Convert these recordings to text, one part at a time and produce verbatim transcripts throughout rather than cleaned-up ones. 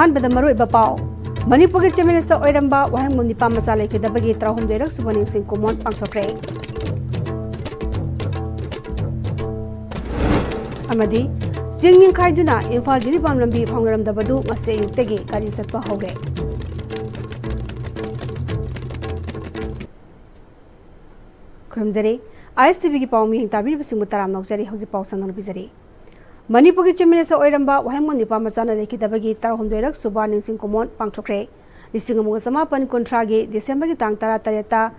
ꯑꯍꯥꯟꯕꯗ ꯃꯔꯨꯑꯣꯏꯕ ꯄꯥꯎ꯫ ꯃꯅꯤꯄꯨꯔꯒꯤ Chief Minister ꯑꯣꯏꯔꯝꯕ ꯋꯥꯍꯦꯡꯕꯝ ꯅꯤꯄꯥ ꯃꯆꯥ ꯂꯩꯈꯤꯗꯕꯒꯤ ꯇꯔꯥꯍꯨꯝꯗꯣꯏꯔꯛ ꯁꯨꯕ ꯅꯤꯡꯁꯤꯡ ꯀꯨꯝꯑꯣꯟ ꯄꯥꯡꯊꯣꯛꯈ꯭ꯔꯦ꯫ ꯑꯃꯗꯤ ꯆꯤꯡ ꯅꯤꯡꯈꯥꯏꯗꯨꯅ ꯏꯝꯐꯥꯜ ꯖꯤꯔꯤꯕꯥꯝ ꯂꯝꯕꯤ ꯐꯥꯎꯅꯔꯝꯗꯕꯗꯨ ꯉꯁꯤ ꯑꯌꯨꯛꯇꯒꯤ ꯒꯥꯔꯤ ꯆꯠꯄ ꯍꯧꯔꯦ꯫ ꯈꯨꯔꯨꯝꯖꯔꯤ꯫ ISTVꯒꯤ ꯄꯥꯎ ꯃꯤꯠꯌꯦꯡ ꯇꯥꯕꯤꯔꯤꯕꯁꯤꯡꯕꯨ ꯇꯔꯥꯝꯅ ꯑꯣꯛꯆꯔꯤ꯫ ꯍꯧꯖꯤꯛ ꯄꯥꯎ ꯁꯟꯗꯣꯛꯅ ꯄꯤꯖꯔꯤ꯫ ꯃꯅꯤꯄꯨꯔꯒꯤ Chief Minister ꯑꯣꯏꯔꯝꯕ ꯋꯥꯍꯦꯡꯕꯝ ꯅꯤꯄꯥ ꯃꯆꯥꯅ ꯂꯩꯈꯤꯗꯕꯒꯤ ꯇꯔꯥꯍꯨꯝꯗꯣꯏꯔꯛ ꯁꯨꯕ ꯅꯤꯡꯁꯤꯡ ꯀꯨꯝꯑꯣꯟ ꯄꯥꯡꯊꯣꯛꯈ꯭ꯔꯦ꯫ ꯂꯤꯁꯤꯡ ꯑꯃꯒ ꯆꯃꯥꯄꯟ ꯀꯨꯟꯊ꯭ꯔꯥꯒꯤ ꯗꯤꯁꯦꯝꯕꯔꯒꯤ ꯇꯥꯡ ꯇꯔꯥꯇꯔꯦꯠꯇ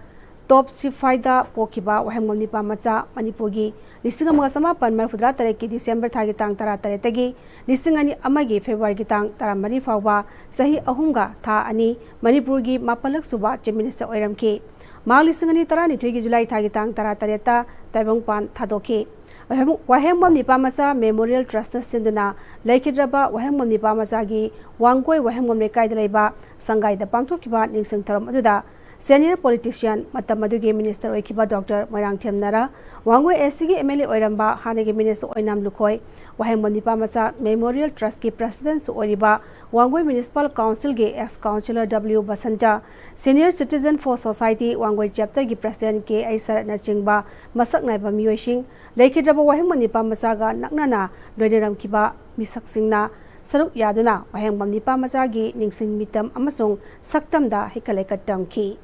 ꯇꯣꯞ ꯁꯤꯐꯥꯏꯗ ꯄꯣꯛꯈꯤꯕ ꯋꯥꯍꯦꯡꯕꯝ ꯅꯤꯄꯥ ꯃꯆꯥ ꯃꯅꯤꯄꯨꯔꯒꯤ ꯂꯤꯁꯤꯡ ꯑꯃꯒ ꯆꯃꯥꯄꯟ ꯃꯔꯤꯐꯨꯇꯔꯥ ꯇꯔꯦꯠꯀꯤ ꯗꯤꯁꯦꯝꯕꯔ ꯊꯥꯒꯤ ꯇꯥꯡ ꯇꯔꯥꯇꯔꯦꯠꯇꯒꯤ ꯂꯤꯁꯤꯡ ꯑꯅꯤ ꯑꯃꯒꯤ ꯐꯦꯕ꯭ꯔꯨꯋꯥꯔꯤꯒꯤ ꯇꯥꯡ ꯇꯔꯥꯃꯔꯤ ꯐꯥꯎꯕ ꯆꯍꯤ ꯑꯍꯨꯝꯒ ꯊꯥ ꯑꯅꯤ ꯃꯅꯤꯄꯨꯔꯒꯤ ꯃꯥꯄꯜꯂꯛ ꯁꯨꯕ Chief Minister ꯑꯣꯏꯔꯝꯈꯤ꯫ ꯃꯍꯥꯛ ꯂꯤꯁꯤꯡ ꯑꯅꯤ ꯇꯔꯥꯅꯤꯊꯣꯏꯒꯤ ꯖꯨꯂꯥꯏ ꯊꯥꯒꯤ ꯇꯥꯡ ꯇꯔꯥꯇꯔꯦꯠꯇ ꯇꯥꯏꯕꯪꯄꯥꯟ ꯊꯥꯗꯣꯛꯈꯤ꯫ ꯋꯥꯍꯦꯡ-, ꯋꯥꯍꯦꯡꯕꯝ ꯅꯤꯄꯥ ꯃꯆꯥ Memorial Trustꯅ ꯁꯤꯟꯗꯨꯅ ꯂꯩꯈꯤꯗ꯭ꯔꯕ ꯋꯥꯍꯦꯡꯕꯝ ꯅꯤꯄꯥ ꯃꯆꯥꯒꯤ ꯋꯥꯡꯒꯣꯏ ꯋꯥꯍꯦꯡꯕꯝ ꯂꯩꯀꯥꯏꯗ ꯂꯩꯕ ꯁꯪꯒꯥꯏꯗ ꯄꯥꯡꯊꯣꯛꯈꯤꯕ ꯅꯤꯡꯁꯤꯡ ꯊꯧꯔꯝ ꯑꯗꯨꯗ senior politician, ꯃꯇꯝ ꯑꯗꯨꯒꯤ minister ꯑꯣꯏꯈꯤꯕ Doctor ꯃꯣꯏꯔꯥꯡꯊꯦꯝ ꯅꯔꯥ, ꯋꯥꯡꯒꯣꯏ ACꯒꯤ MLA ꯑꯣꯏꯔꯝꯕ ꯍꯥꯟꯅꯒꯤ minister ꯑꯣꯏꯅꯥꯝ ꯂꯨꯈꯣꯏ, ꯋꯥꯍꯦꯡꯕꯝ ꯅꯤꯄꯥ ꯃꯆꯥ Memorial Trustꯀꯤ presidentꯁꯨ ꯑꯣꯏꯔꯤꯕ ꯋꯥꯡꯒꯣꯏ Municipal Councilꯒꯤ ex councillor W Basanta, Senior Citizen for Society Wangoi chapterꯒꯤ president ꯀꯦ ꯑꯩꯆ ꯁꯔꯠꯅꯆꯤꯡꯕ ꯃꯁꯛ ꯅꯥꯏꯕ ꯃꯤꯑꯣꯏꯁꯤꯡ, ꯂꯩꯈꯤꯗ꯭ꯔꯕ ꯋꯥꯍꯦꯡꯕꯝ ꯅꯤꯄꯥ ꯃꯆꯥꯒ ꯅꯛꯅꯅ ꯂꯣꯏꯅꯔꯝꯈꯤꯕ ꯃꯤꯁꯛꯁꯤꯡꯅ ꯁꯔꯨꯛ ꯌꯥꯗꯨꯅ ꯋꯥꯍꯦꯡꯕꯝ ꯅꯤꯄꯥ ꯃꯆꯥꯒꯤ ꯅꯤꯡꯁꯤꯡ ꯃꯤꯇꯝ ꯑꯃꯁꯨꯡ ꯁꯛꯇꯝꯗ ꯍꯩꯀꯠ ꯂꯩꯀꯠ ꯇꯝꯈꯤ꯫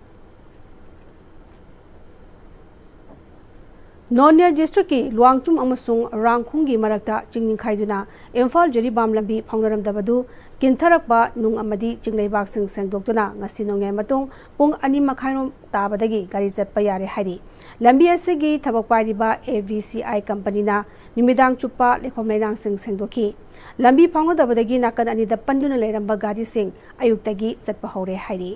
ꯅꯣꯅꯦ districtꯀꯤ ꯂꯨꯋꯥꯡꯆꯨꯝ ꯑꯃꯁꯨꯡ ꯔꯥꯡꯈꯣꯡꯒꯤ ꯃꯔꯛꯇ ꯆꯤꯡ ꯅꯤꯡꯈꯥꯏꯗꯨꯅ ꯏꯝꯐꯥꯜ ꯖꯤꯔꯤꯕꯥꯝ ꯂꯝꯕꯤ ꯐꯥꯎꯅꯔꯝꯗꯕꯗꯨ ꯀꯤꯟꯊꯔꯛꯄ ꯅꯨꯡ ꯑꯃꯗꯤ ꯆꯤꯡ ꯂꯩꯕꯥꯛꯁꯤꯡ ꯁꯦꯡꯗꯣꯛꯇꯨꯅ ꯉꯁꯤ ꯅꯣꯡꯌꯥꯏ ꯃꯇꯨꯡ ꯄꯨꯡ ꯑꯅꯤ ꯃꯈꯥꯏꯔꯣꯝ ꯇꯥꯕꯗꯒꯤ ꯒꯥꯔꯤ ꯆꯠꯄ ꯌꯥꯔꯦ ꯍꯥꯏꯔꯤ꯫ ꯂꯝꯕꯤ ꯑꯁꯤꯒꯤ ꯊꯕꯛ ꯄꯥꯏꯔꯤꯕ AVCI companyꯅ ꯅꯨꯃꯤꯗꯥꯡ ꯆꯨꯞꯄ ꯂꯩꯈꯣꯝ ꯂꯩꯅꯥꯡꯁꯤꯡ ꯁꯦꯡꯗꯣꯛꯈꯤ꯫ ꯂꯝꯕꯤ ꯐꯥꯎꯅꯗꯕꯗꯒꯤ ꯅꯥꯀꯟ ꯑꯅꯤꯗ ꯄꯟꯗꯨꯅ ꯂꯩꯔꯝꯕ ꯒꯥꯔꯤꯁꯤꯡ ꯑꯌꯨꯛꯇꯒꯤ ꯆꯠꯄ ꯍꯧꯔꯦ ꯍꯥꯏꯔꯤ꯫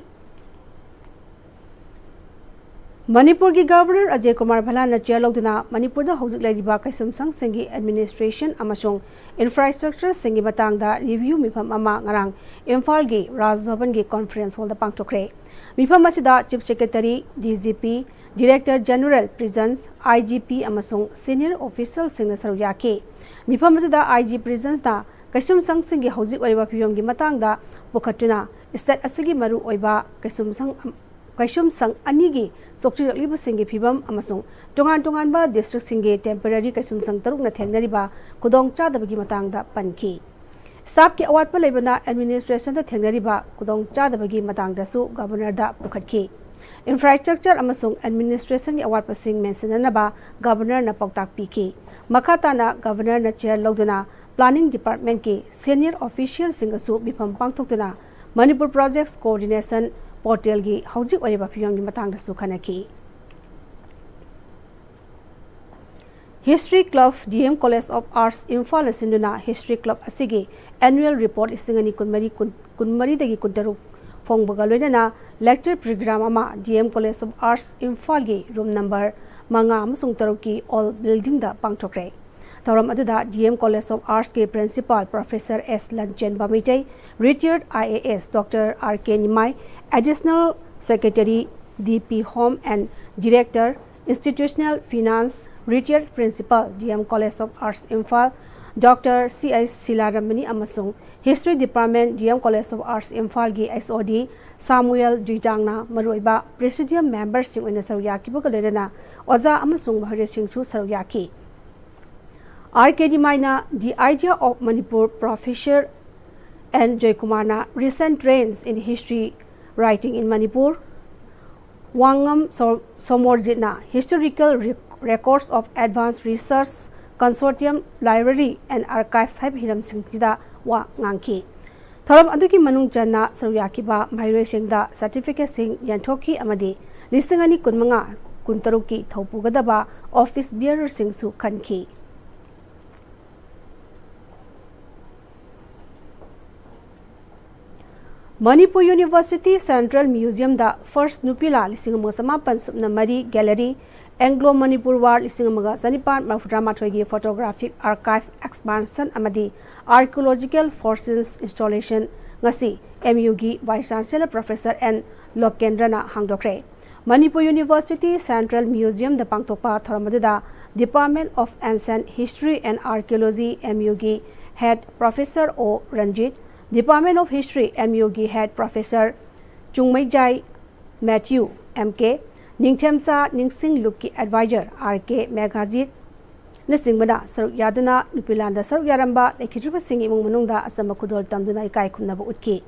ꯃꯅꯤꯄꯨꯔꯒꯤ Governor ꯑꯖꯌ ꯀꯨꯃꯥꯔ ꯚꯜꯂꯥꯅ chair ꯂꯧꯗꯨꯅ ꯃꯅꯤꯄꯨꯔꯗ ꯍꯧꯖꯤꯛ ꯂꯩꯔꯤꯕ ꯀꯩꯁꯨꯝꯁꯪꯁꯤꯡꯒꯤ administration ꯑꯃꯁꯨꯡ infrastructureꯁꯤꯡꯒꯤ ꯃꯇꯥꯡꯗ review ꯃꯤꯐꯝ ꯑꯃ ꯉꯔꯥꯡ ꯏꯝꯐꯥꯜꯒꯤ ꯔꯥꯖ ꯚꯕꯟꯒꯤ conference hallꯗ ꯄꯥꯡꯊꯣꯛꯈ꯭ꯔꯦ꯫ ꯃꯤꯐꯝ ꯑꯁꯤꯗ Chief Secretary, DGP, Director General Prisons, IGP ꯑꯃꯁꯨꯡ senior officialꯁꯤꯡꯅ ꯁꯔꯨꯛ ꯌꯥꯈꯤ꯫ ꯃꯤꯐꯝ ꯑꯗꯨꯗ IG Prisonsꯅ ꯀꯩꯁꯨꯝꯁꯪꯁꯤꯡꯒꯤ ꯍꯧꯖꯤꯛ ꯑꯣꯏꯔꯤꯕ ꯐꯤꯕꯝꯒꯤ ꯃꯇꯥꯡꯗ ꯄꯨꯈꯠꯇꯨꯅ state ꯑꯁꯤꯒꯤ ꯃꯔꯨꯑꯣꯏꯕ ꯀꯩꯁꯨꯝꯁꯪ ꯑꯝ-, ꯀꯩꯁꯨꯝꯁꯪ ꯑꯅꯤꯒꯤ ꯆꯣꯛꯊꯔꯛꯂꯤꯕꯁꯤꯡꯒꯤ ꯐꯤꯕꯝ ꯑꯃꯁꯨꯡ ꯇꯣꯉꯥꯟ ꯇꯣꯉꯥꯟꯕ districtꯁꯤꯡꯒꯤ temporary ꯀꯩꯁꯨꯝꯁꯪ ꯇꯔꯨꯛꯅ ꯊꯦꯡꯅꯔꯤꯕ ꯈꯨꯗꯣꯡꯆꯥꯗꯕꯒꯤ ꯃꯇꯥꯡꯗ ꯄꯟꯈꯤ꯫ Staffꯀꯤ ꯑꯋꯥꯠꯄ ꯂꯩꯕꯅ administrationꯗ ꯊꯦꯡꯅꯔꯤꯕ ꯈꯨꯗꯣꯡꯆꯥꯗꯕꯒꯤ ꯃꯇꯥꯡꯗꯁꯨ governorꯗ ꯄꯨꯈꯠꯈꯤ꯫ Infrastructure ꯑꯃꯁꯨꯡ administrationꯒꯤ ꯑꯋꯥꯠꯄꯁꯤꯡ ꯃꯦꯟꯁꯤꯟꯅꯅꯕ governorꯅ ꯄꯥꯎꯇꯥꯛ ꯄꯤꯈꯤ꯫ ꯃꯈꯥ ꯇꯥꯅ governorꯅ chair ꯂꯧꯗꯨꯅ planning departmentꯀꯤ senior officialꯁꯤꯡꯒꯁꯨ ꯃꯤꯐꯝ ꯄꯥꯡꯊꯣꯛꯇꯨꯅ Manipur Projects Coordination Portalꯒꯤ ꯍꯧꯖꯤꯛ ꯑꯣꯏꯔꯤꯕ ꯐꯤꯕꯝꯒꯤ ꯃꯇꯥꯡꯗꯁꯨ ꯈꯟꯅꯈꯤ꯫ History Club, D M College of Arts, ꯏꯝꯐꯥꯜꯅ ꯁꯤꯟꯗꯨꯅ History Club ꯑꯁꯤꯒꯤ annual report ꯂꯤꯁꯤꯡ ꯑꯅꯤ ꯀꯨꯟꯃꯔꯤ ꯀꯨꯟ, ꯀꯨꯟꯃꯔꯤꯗꯒꯤ ꯀꯨꯟꯇꯔꯨꯛ ꯐꯣꯡꯕꯒ ꯂꯣꯏꯅꯅ lecture program ꯑꯃ D M College of Arts, ꯏꯝꯐꯥꯜꯒꯤ room number ꯃꯉꯥ ꯑꯃꯁꯨꯡ ꯇꯔꯨꯛꯀꯤ old buildingꯗ ꯄꯥꯡꯊꯣꯛꯈ꯭ꯔꯦ꯫ ꯊꯧꯔꯝ ꯑꯗꯨꯗ D M College of Artsꯀꯤ Principal Professor S ꯂꯟꯆꯦꯟꯕ Meitei, retired I A S Doctor R K Nimai, Additional Secretary D P Home and Director Institutional Finance, retired Principal D M College of Arts Imphal Doctor C I ꯁꯤꯂꯥꯔꯃꯅꯤ ꯑꯃꯁꯨꯡ History Department D M College of Arts ꯏꯝꯐꯥꯜꯒꯤ H O D ꯁꯥꯃꯨꯑꯦꯜ ꯖꯨꯏꯇꯥꯡꯅ ꯃꯔꯨꯑꯣꯏꯕ presidium memberꯁꯤꯡ ꯑꯣꯏꯅ ꯁꯔꯨꯛ ꯌꯥꯈꯤꯕꯒ ꯂꯣꯏꯅꯅ ꯑꯣꯖꯥ ꯑꯃꯁꯨꯡ ꯃꯍꯩꯔꯣꯏꯁꯤꯡꯁꯨ ꯁꯔꯨꯛ ꯌꯥꯈꯤ꯫ R K ꯅꯤꯃꯥꯏꯅ The Idea of Manipur, Professor N ꯖꯣꯏꯀꯨꯃꯥꯔꯅ Recent Trends in History Writing in Manipur, ꯋꯥꯉꯝ show-, ꯁꯣꯃꯣꯔꯖꯤꯠꯅ Historical Re-, Records of Advanced Research Consortium, Library and Archives ꯍꯥꯏꯕ ꯍꯤꯔꯝꯁꯤꯡꯁꯤꯗ ꯋꯥ ꯉꯥꯡꯈꯤ꯫ ꯊꯧꯔꯝ ꯑꯗꯨꯒꯤ ꯃꯅꯨꯡ ꯆꯟꯅ ꯁꯔꯨꯛ ꯌꯥꯈꯤꯕ ꯃꯍꯩꯔꯣꯏꯁꯤꯡꯗ certificateꯁꯤꯡ ꯌꯦꯟꯊꯣꯛꯈꯤ ꯑꯃꯗꯤ ꯂꯤꯁꯤꯡ ꯑꯅꯤ ꯀꯨꯟꯃꯉꯥ ꯀꯨꯟꯇꯔꯨꯛꯀꯤ ꯊꯧꯄꯨꯒꯗꯕ office bearerꯁꯤꯡꯁꯨ ꯈꯟꯈꯤ꯫ Manipur University Central Museumꯗ first ꯅꯨꯄꯤ ꯂꯥ ꯂꯤꯁꯤꯡ ꯑꯃꯒ ꯆꯃꯥꯄꯟ ꯁꯨꯞꯅ ꯃꯔꯤ Gallery, Anglo Manipur War ꯂꯤꯁꯤꯡ ꯑꯃꯒ ꯆꯅꯤꯄꯥꯟ ꯃꯔꯤꯐꯨꯇꯔꯥꯃꯥꯊꯣꯏꯒꯤ photographic archive expansion ꯑꯃꯗꯤ archaeological fossils installation ꯉꯁꯤ M U ꯒꯤ Vice Chancellor Professor N ꯂꯣꯀꯦꯟꯗ꯭ꯔꯅ ꯍꯥꯡꯗꯣꯛꯈ꯭ꯔꯦ꯫ Manipur University Central Museumꯗ ꯄꯥꯡꯊꯣꯛꯄ ꯊꯧꯔꯝ ꯑꯗꯨꯗ Department of Ancient History and Archaeology, M U ꯒꯤ Head Professor O Ranjit, Department of History, M U ꯒꯤ Head Professor ꯆꯨꯡꯃꯩꯖꯥꯏ Matthew, M K, ꯅꯤꯡꯊꯦꯝꯆꯥ ꯅꯤꯡꯁꯤꯡ ꯂꯨꯞꯀꯤ Advisor R K ꯃꯦꯘꯥꯖꯤꯠ ꯅꯆꯤꯡꯕꯅ ꯁꯔꯨꯛ ꯌꯥꯗꯨꯅ ꯅꯨꯄꯤ ꯂꯥꯟꯗ ꯁꯔꯨꯛ ꯌꯥꯔꯝꯕ ꯂꯩꯈꯤꯗ꯭ꯔꯤꯕꯁꯤꯡꯒꯤ ꯏꯃꯨꯡ ꯃꯅꯨꯡꯗ ꯑꯆꯝꯕ ꯈꯨꯗꯣꯜ ꯇꯝꯗꯨꯅ ꯏꯀꯥꯏ ꯈꯨꯝꯅꯕ ꯎꯠꯈꯤ꯫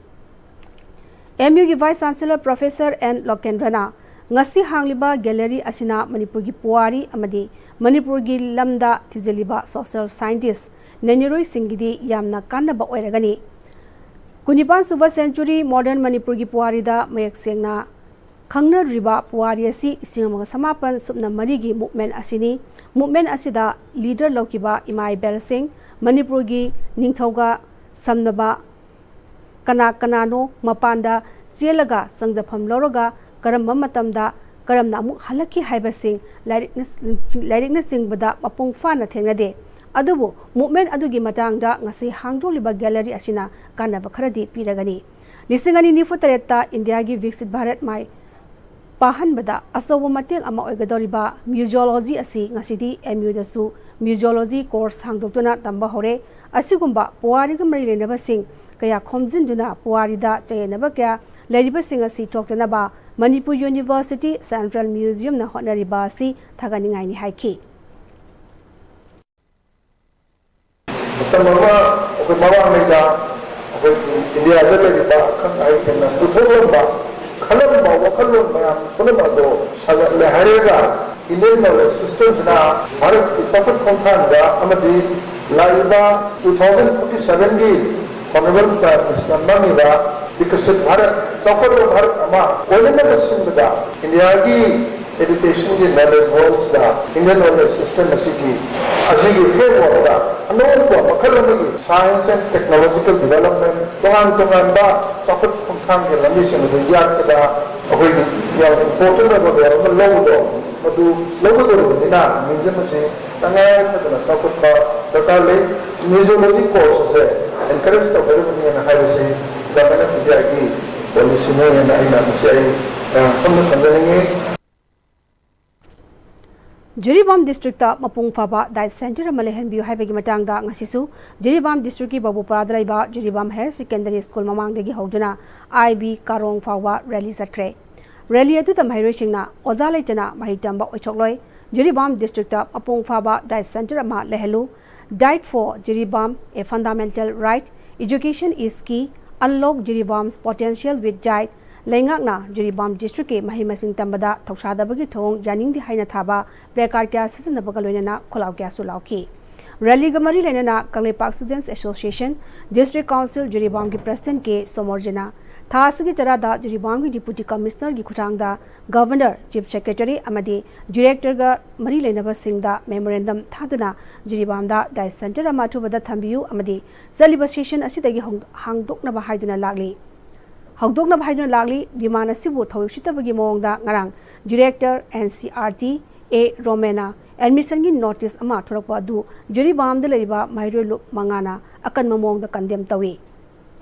M U ꯒꯤ Vice Chancellor Professor N ꯂꯣꯀꯦꯟꯗ꯭ꯔꯅ ꯉꯁꯤ ꯍꯥꯡꯂꯤꯕ gallery ꯑꯁꯤꯅ ꯃꯅꯤꯄꯨꯔꯒꯤ ꯄꯨꯋꯥꯔꯤ ꯑꯃꯗꯤ ꯃꯅꯤꯄꯨꯔꯒꯤ ꯂꯝꯗ ꯊꯤꯖꯤꯜꯂꯤꯕ social scientist ꯅꯩꯅꯔꯣꯏꯁꯤꯡꯒꯤꯗꯤ ꯌꯥꯝꯅ ꯀꯥꯟꯅꯕ ꯑꯣꯏꯔꯒꯅꯤ꯫ ꯀꯨꯟꯅꯤꯄꯥꯟ ꯁꯨꯕ century modern ꯃꯅꯤꯄꯨꯔꯒꯤ ꯄꯨꯋꯥꯔꯤꯗ ꯃꯌꯦꯛ ꯁꯦꯡꯅ ꯈꯪꯅꯗ꯭ꯔꯤꯕ ꯄꯨꯋꯥꯔꯤ ꯑꯁꯤ ꯂꯤꯁꯤꯡ ꯑꯃꯒ ꯆꯃꯥꯄꯟ ꯁꯨꯞꯅ ꯃꯔꯤꯒꯤ movement ꯑꯁꯤꯅꯤ꯫ Movement ꯑꯁꯤꯗ leader ꯂꯧꯈꯤꯕ ꯏꯃꯥ ꯏꯕꯦꯜꯁꯤꯡ, ꯃꯅꯤꯄꯨꯔꯒꯤ ꯅꯤꯡꯊꯧꯒ ꯁꯝꯅꯕ ꯀꯅꯥ ꯀꯅꯥꯅꯣ, ꯃꯄꯥꯟꯗ ꯆꯦꯜꯂꯒ ꯆꯪꯖꯐꯝ ꯂꯧꯔꯒ ꯀꯔꯝꯕ ꯃꯇꯝꯗ ꯀꯔꯝꯅ ꯑꯃꯨꯛ ꯍꯜꯂꯛꯈꯤ ꯍꯥꯏꯕꯁꯤꯡ ꯂꯥꯏꯔꯤꯛꯅ-, ꯂꯥꯏꯔꯤꯛꯅꯆꯤꯡꯕꯗ ꯃꯄꯨꯡ ꯐꯥꯅ ꯊꯦꯡꯅꯗꯦ꯫ ꯑꯗꯨꯕꯨ movement ꯑꯗꯨꯒꯤ ꯃꯇꯥꯡꯗ ꯉꯁꯤ ꯍꯥꯡꯗꯣꯛꯂꯤꯕ gallery ꯑꯁꯤꯅ ꯀꯥꯟꯅꯕ ꯈꯔꯗꯤ ꯄꯤꯔꯒꯅꯤ꯫ ꯂꯤꯁꯤꯡ ꯑꯅꯤ ꯅꯤꯐꯨ ꯇꯔꯦꯠꯇ ꯏꯟꯗꯤꯌꯥꯒꯤ ꯕꯤꯛꯁꯤꯠ ꯚꯥꯔꯠ ꯃꯥꯏ ꯄꯥꯍꯟꯕꯗ ꯑꯆꯧꯕ ꯃꯇꯦꯡ ꯑꯃ ꯑꯣꯏꯒꯗꯧꯔꯤꯕ museology ꯑꯁꯤ ꯉꯁꯤꯗꯤ M U ꯗꯁꯨ museology course ꯍꯥꯡꯗꯣꯛꯇꯨꯅ ꯇꯝꯕ ꯍꯧꯔꯦ꯫ ꯑꯁꯤꯒꯨꯝꯕ ꯄꯨꯋꯥꯔꯤꯒ ꯃꯔꯤ ꯂꯩꯅꯕꯁꯤꯡ ꯀꯌꯥ ꯈꯣꯝꯖꯤꯟꯗꯨꯅ ꯄꯨꯋꯥꯔꯤꯗ ꯆꯌꯦꯠꯅꯕ ꯀꯌꯥ ꯂꯩꯔꯤꯕꯁꯤꯡ ꯑꯁꯤ ꯊꯣꯛꯇꯅꯕ ꯃꯅꯤꯄꯨꯔ University Central Museum ꯅ ꯍꯣꯠꯅꯔꯤꯕ ꯑꯁꯤ ꯊꯥꯒꯠꯅꯤꯡꯉꯥꯏꯅꯤ ꯍꯥꯏꯈꯤ꯫ ꯃꯇꯝ ꯑꯃ ꯑꯩꯈꯣꯏ ꯃꯃꯥꯡꯉꯩꯗ ꯑꯩꯈꯣꯏꯒꯤ ꯏꯟꯗꯤꯌꯥꯗ ꯂꯩꯔꯤꯕ ꯑꯈꯪ ꯑꯍꯩꯁꯤꯡꯅ ꯄꯨꯊꯣꯛꯂꯝꯕ, ꯈꯜꯂꯝꯕ ꯋꯥꯈꯜꯂꯣꯟ ꯃꯌꯥꯝ ꯄꯨꯝꯅꯃꯛ ꯑꯗꯨ ꯁꯥꯒꯠꯂꯦ ꯍꯥꯏꯔꯒ Indian knowledge system ꯁꯤꯅ ꯚꯥꯔꯠꯀꯤ ꯆꯥꯎꯈꯠ ꯈꯣꯡꯊꯥꯡꯗ ꯑꯃꯗꯤ ꯂꯥꯛꯂꯤꯕ two thousand forty seven ꯒꯤ Honorable Prime Minister ꯃꯝꯃꯤꯕ ꯕꯤꯀꯁꯤꯠ ꯚꯥꯔꯠ, ꯆꯥꯎꯈꯠꯂꯕ ꯚꯥꯔꯠ ꯑꯃ ꯑꯣꯏꯅꯅꯕ ꯁꯤꯟꯕꯗ ꯏꯟꯗꯤꯌꯥꯒꯤ education ꯒꯤ knowledge world ꯁꯤꯗ Indian knowledge system ꯑꯁꯤꯒꯤ, ꯑꯁꯤꯒꯤ framework ꯇ ꯑꯅꯧꯕ ꯃꯈꯜ ꯑꯃꯒꯤ science and technological development, ꯇꯣꯉꯥꯟ ꯇꯣꯉꯥꯟꯕ ꯆꯥꯎꯈꯠ ꯈꯣꯡꯊꯥꯡꯒꯤ ꯂꯝꯕꯤꯁꯤꯡ ꯑꯗꯨ ꯌꯥꯠꯄꯗ ꯑꯩꯈꯣꯏꯒꯤ ꯌꯥꯝꯅ important ꯑꯣꯏꯕ ꯃꯌꯥꯝ ꯑꯃ ꯂꯧꯕꯗꯣ, ꯃꯗꯨ ꯂꯧꯒꯗꯧꯔꯤꯕꯅꯤꯅ museum ꯑꯁꯤ ꯇꯉꯥꯏ ꯐꯗꯅ ꯆꯥꯎꯈꯠꯄ ꯗꯔꯀꯥꯔ ꯂꯩ꯫ Museology course ꯑꯁꯦ encourage ꯇꯧꯒꯗꯕꯅꯤꯅ ꯍꯥꯏꯕꯁꯤ Government of India ꯒꯤ policy ꯅꯤ ꯍꯥꯏꯅ ꯑꯩꯅ ꯃꯁꯤ ꯑꯩ, ꯑ, ꯁꯣꯝꯗ ꯊꯝꯖꯅꯤꯡꯉꯤ꯫ ꯖꯤꯔꯤꯕꯥꯝ ꯗꯤꯁꯇ꯭ꯔꯤꯛꯇ ꯃꯄꯨꯡ ꯐꯥꯕ ꯗꯥꯏꯠ ꯁꯦꯟꯇꯔ ꯑꯃ ꯂꯩꯍꯟꯕꯤꯌꯨ ꯍꯥꯏꯕꯒꯤ ꯃꯇꯥꯡꯗ ꯉꯁꯤꯁꯨ ꯖꯤꯔꯤꯕꯥꯝ ꯗꯤꯁꯇ꯭ꯔꯤꯛꯀꯤ ꯕꯥꯕꯨꯄꯥꯔꯥꯗ ꯂꯩꯕ ꯖꯤꯔꯤꯕꯥꯝ ꯍꯥꯌꯔ ꯁꯦꯀꯦꯟꯗꯔꯤ ꯁ꯭ꯀꯨꯜ ꯃꯃꯥꯡꯗꯒꯤ ꯍꯧꯗꯨꯅ ꯑꯥꯏ ꯕꯤ ꯀꯥꯔꯣꯡ ꯐꯥꯎꯕ ꯔꯦꯂꯤ ꯆꯠꯈ꯭ꯔꯦ꯫ ꯔꯦꯂꯤ ꯑꯗꯨꯗ ꯃꯍꯩꯔꯣꯏꯁꯤꯡꯅ "ꯑꯣꯖꯥ ꯂꯩꯇꯅ ꯃꯍꯩ ꯇꯝꯕ ꯑꯣꯏꯊꯣꯛꯂꯣꯏ, ꯖꯤꯔꯤꯕꯥꯝ ꯗꯤꯁꯇ꯭ꯔꯤꯛꯇ ꯃꯄꯨꯡ ꯐꯥꯕ ꯗꯥꯏꯠ ꯁꯦꯟꯇꯔ ꯑꯃ ꯂꯩꯍꯜꯂꯨ, Diet for Jiribam, a fundamental right, education is key, unlock Jiribam's potential with diet", "ꯂꯩꯉꯥꯛꯅ ꯖꯤꯔꯤꯕꯥꯝ ꯗꯤꯁꯇ꯭ꯔꯤꯛꯀꯤ ꯃꯍꯩ ꯃꯁꯤꯡ ꯇꯝꯕꯗ ꯊꯧꯁꯥꯗꯕꯒꯤ ꯊꯧꯑꯣꯡ ꯌꯥꯅꯤꯡꯗꯦ" ꯍꯥꯏꯅ ꯊꯥꯕ ꯄ꯭ꯂꯦꯀꯥꯔꯗ ꯀꯌꯥ ꯁꯤꯖꯤꯟꯅꯕꯒ ꯂꯣꯏꯅꯅ ꯈꯣꯜꯂꯥꯎ ꯀꯌꯥꯁꯨ ꯂꯥꯎꯈꯤ꯫ ꯔꯦꯂꯤꯒ ꯃꯔꯤ ꯂꯩꯅꯅ Kangleipak students association, district council ꯖꯤꯔꯤꯕꯥꯝꯒꯤ ꯄ꯭ꯔꯦꯁꯤꯗꯦꯟꯠ ꯀꯦ ꯁꯣꯃꯣꯔꯖꯤꯅ ꯊꯥ ꯑꯁꯤꯒꯤ ꯇꯔꯥꯗ ꯖꯤꯔꯤꯕꯥꯝꯒꯤ ꯗꯤꯄꯨꯇꯤ ꯀꯃꯤꯁꯅꯔꯒꯤ ꯈꯨꯠꯊꯥꯡꯗ ꯒꯕꯔꯅꯔ, ꯆꯤꯐ ꯁꯦꯀ꯭ꯔꯦꯇꯔꯤ ꯑꯃꯗꯤ ꯗꯤꯔꯦꯛꯇꯔꯒ ꯃꯔꯤ ꯂꯩꯅꯕꯁꯤꯡꯗ ꯃꯦꯃꯣꯔꯦꯟꯗꯝ ꯊꯥꯗꯨꯅ ꯖꯤꯔꯤꯕꯥꯝꯗ ꯗꯥꯏꯠ ꯁꯦꯟꯇꯔ ꯑꯃ ꯑꯊꯨꯕꯗ ꯊꯝꯕꯤꯌꯨ ꯑꯃꯗꯤ ꯆꯠꯂꯤꯕ ꯁꯦꯁꯟ ꯑꯁꯤꯗꯒꯤ ꯍꯣꯡ-, ꯍꯥꯡꯗꯣꯛꯅꯕ ꯍꯥꯏꯗꯨꯅ ꯂꯥꯛꯂꯤ꯫ ꯍꯧꯗꯣꯛꯅꯕ ꯍꯥꯏꯗꯨꯅ ꯂꯥꯛꯂꯤ꯫ ꯗꯤꯃꯥꯟ ꯑꯁꯤꯕꯨ ꯊꯧꯑꯣꯏ ꯎꯁꯤꯠꯇꯕꯒꯤ ꯃꯑꯣꯡꯗ ꯉꯔꯥꯡ director, N C R T, A ꯔꯣꯃꯦꯅ ꯑꯦꯗꯃꯤꯁꯟꯒꯤ ꯅꯣꯇꯤꯁ ꯑꯃ ꯊꯣꯔꯛꯄ ꯑꯗꯨ ꯖꯤꯔꯤꯕꯥꯝꯗ ꯂꯩꯔꯤꯕ ꯃꯍꯩꯔꯣꯏ ꯂꯨꯞ ꯃꯉꯥꯅ ꯑꯀꯟꯕ ꯃꯑꯣꯡꯗ ꯀꯟꯗꯦꯝ ꯇꯧꯏ꯫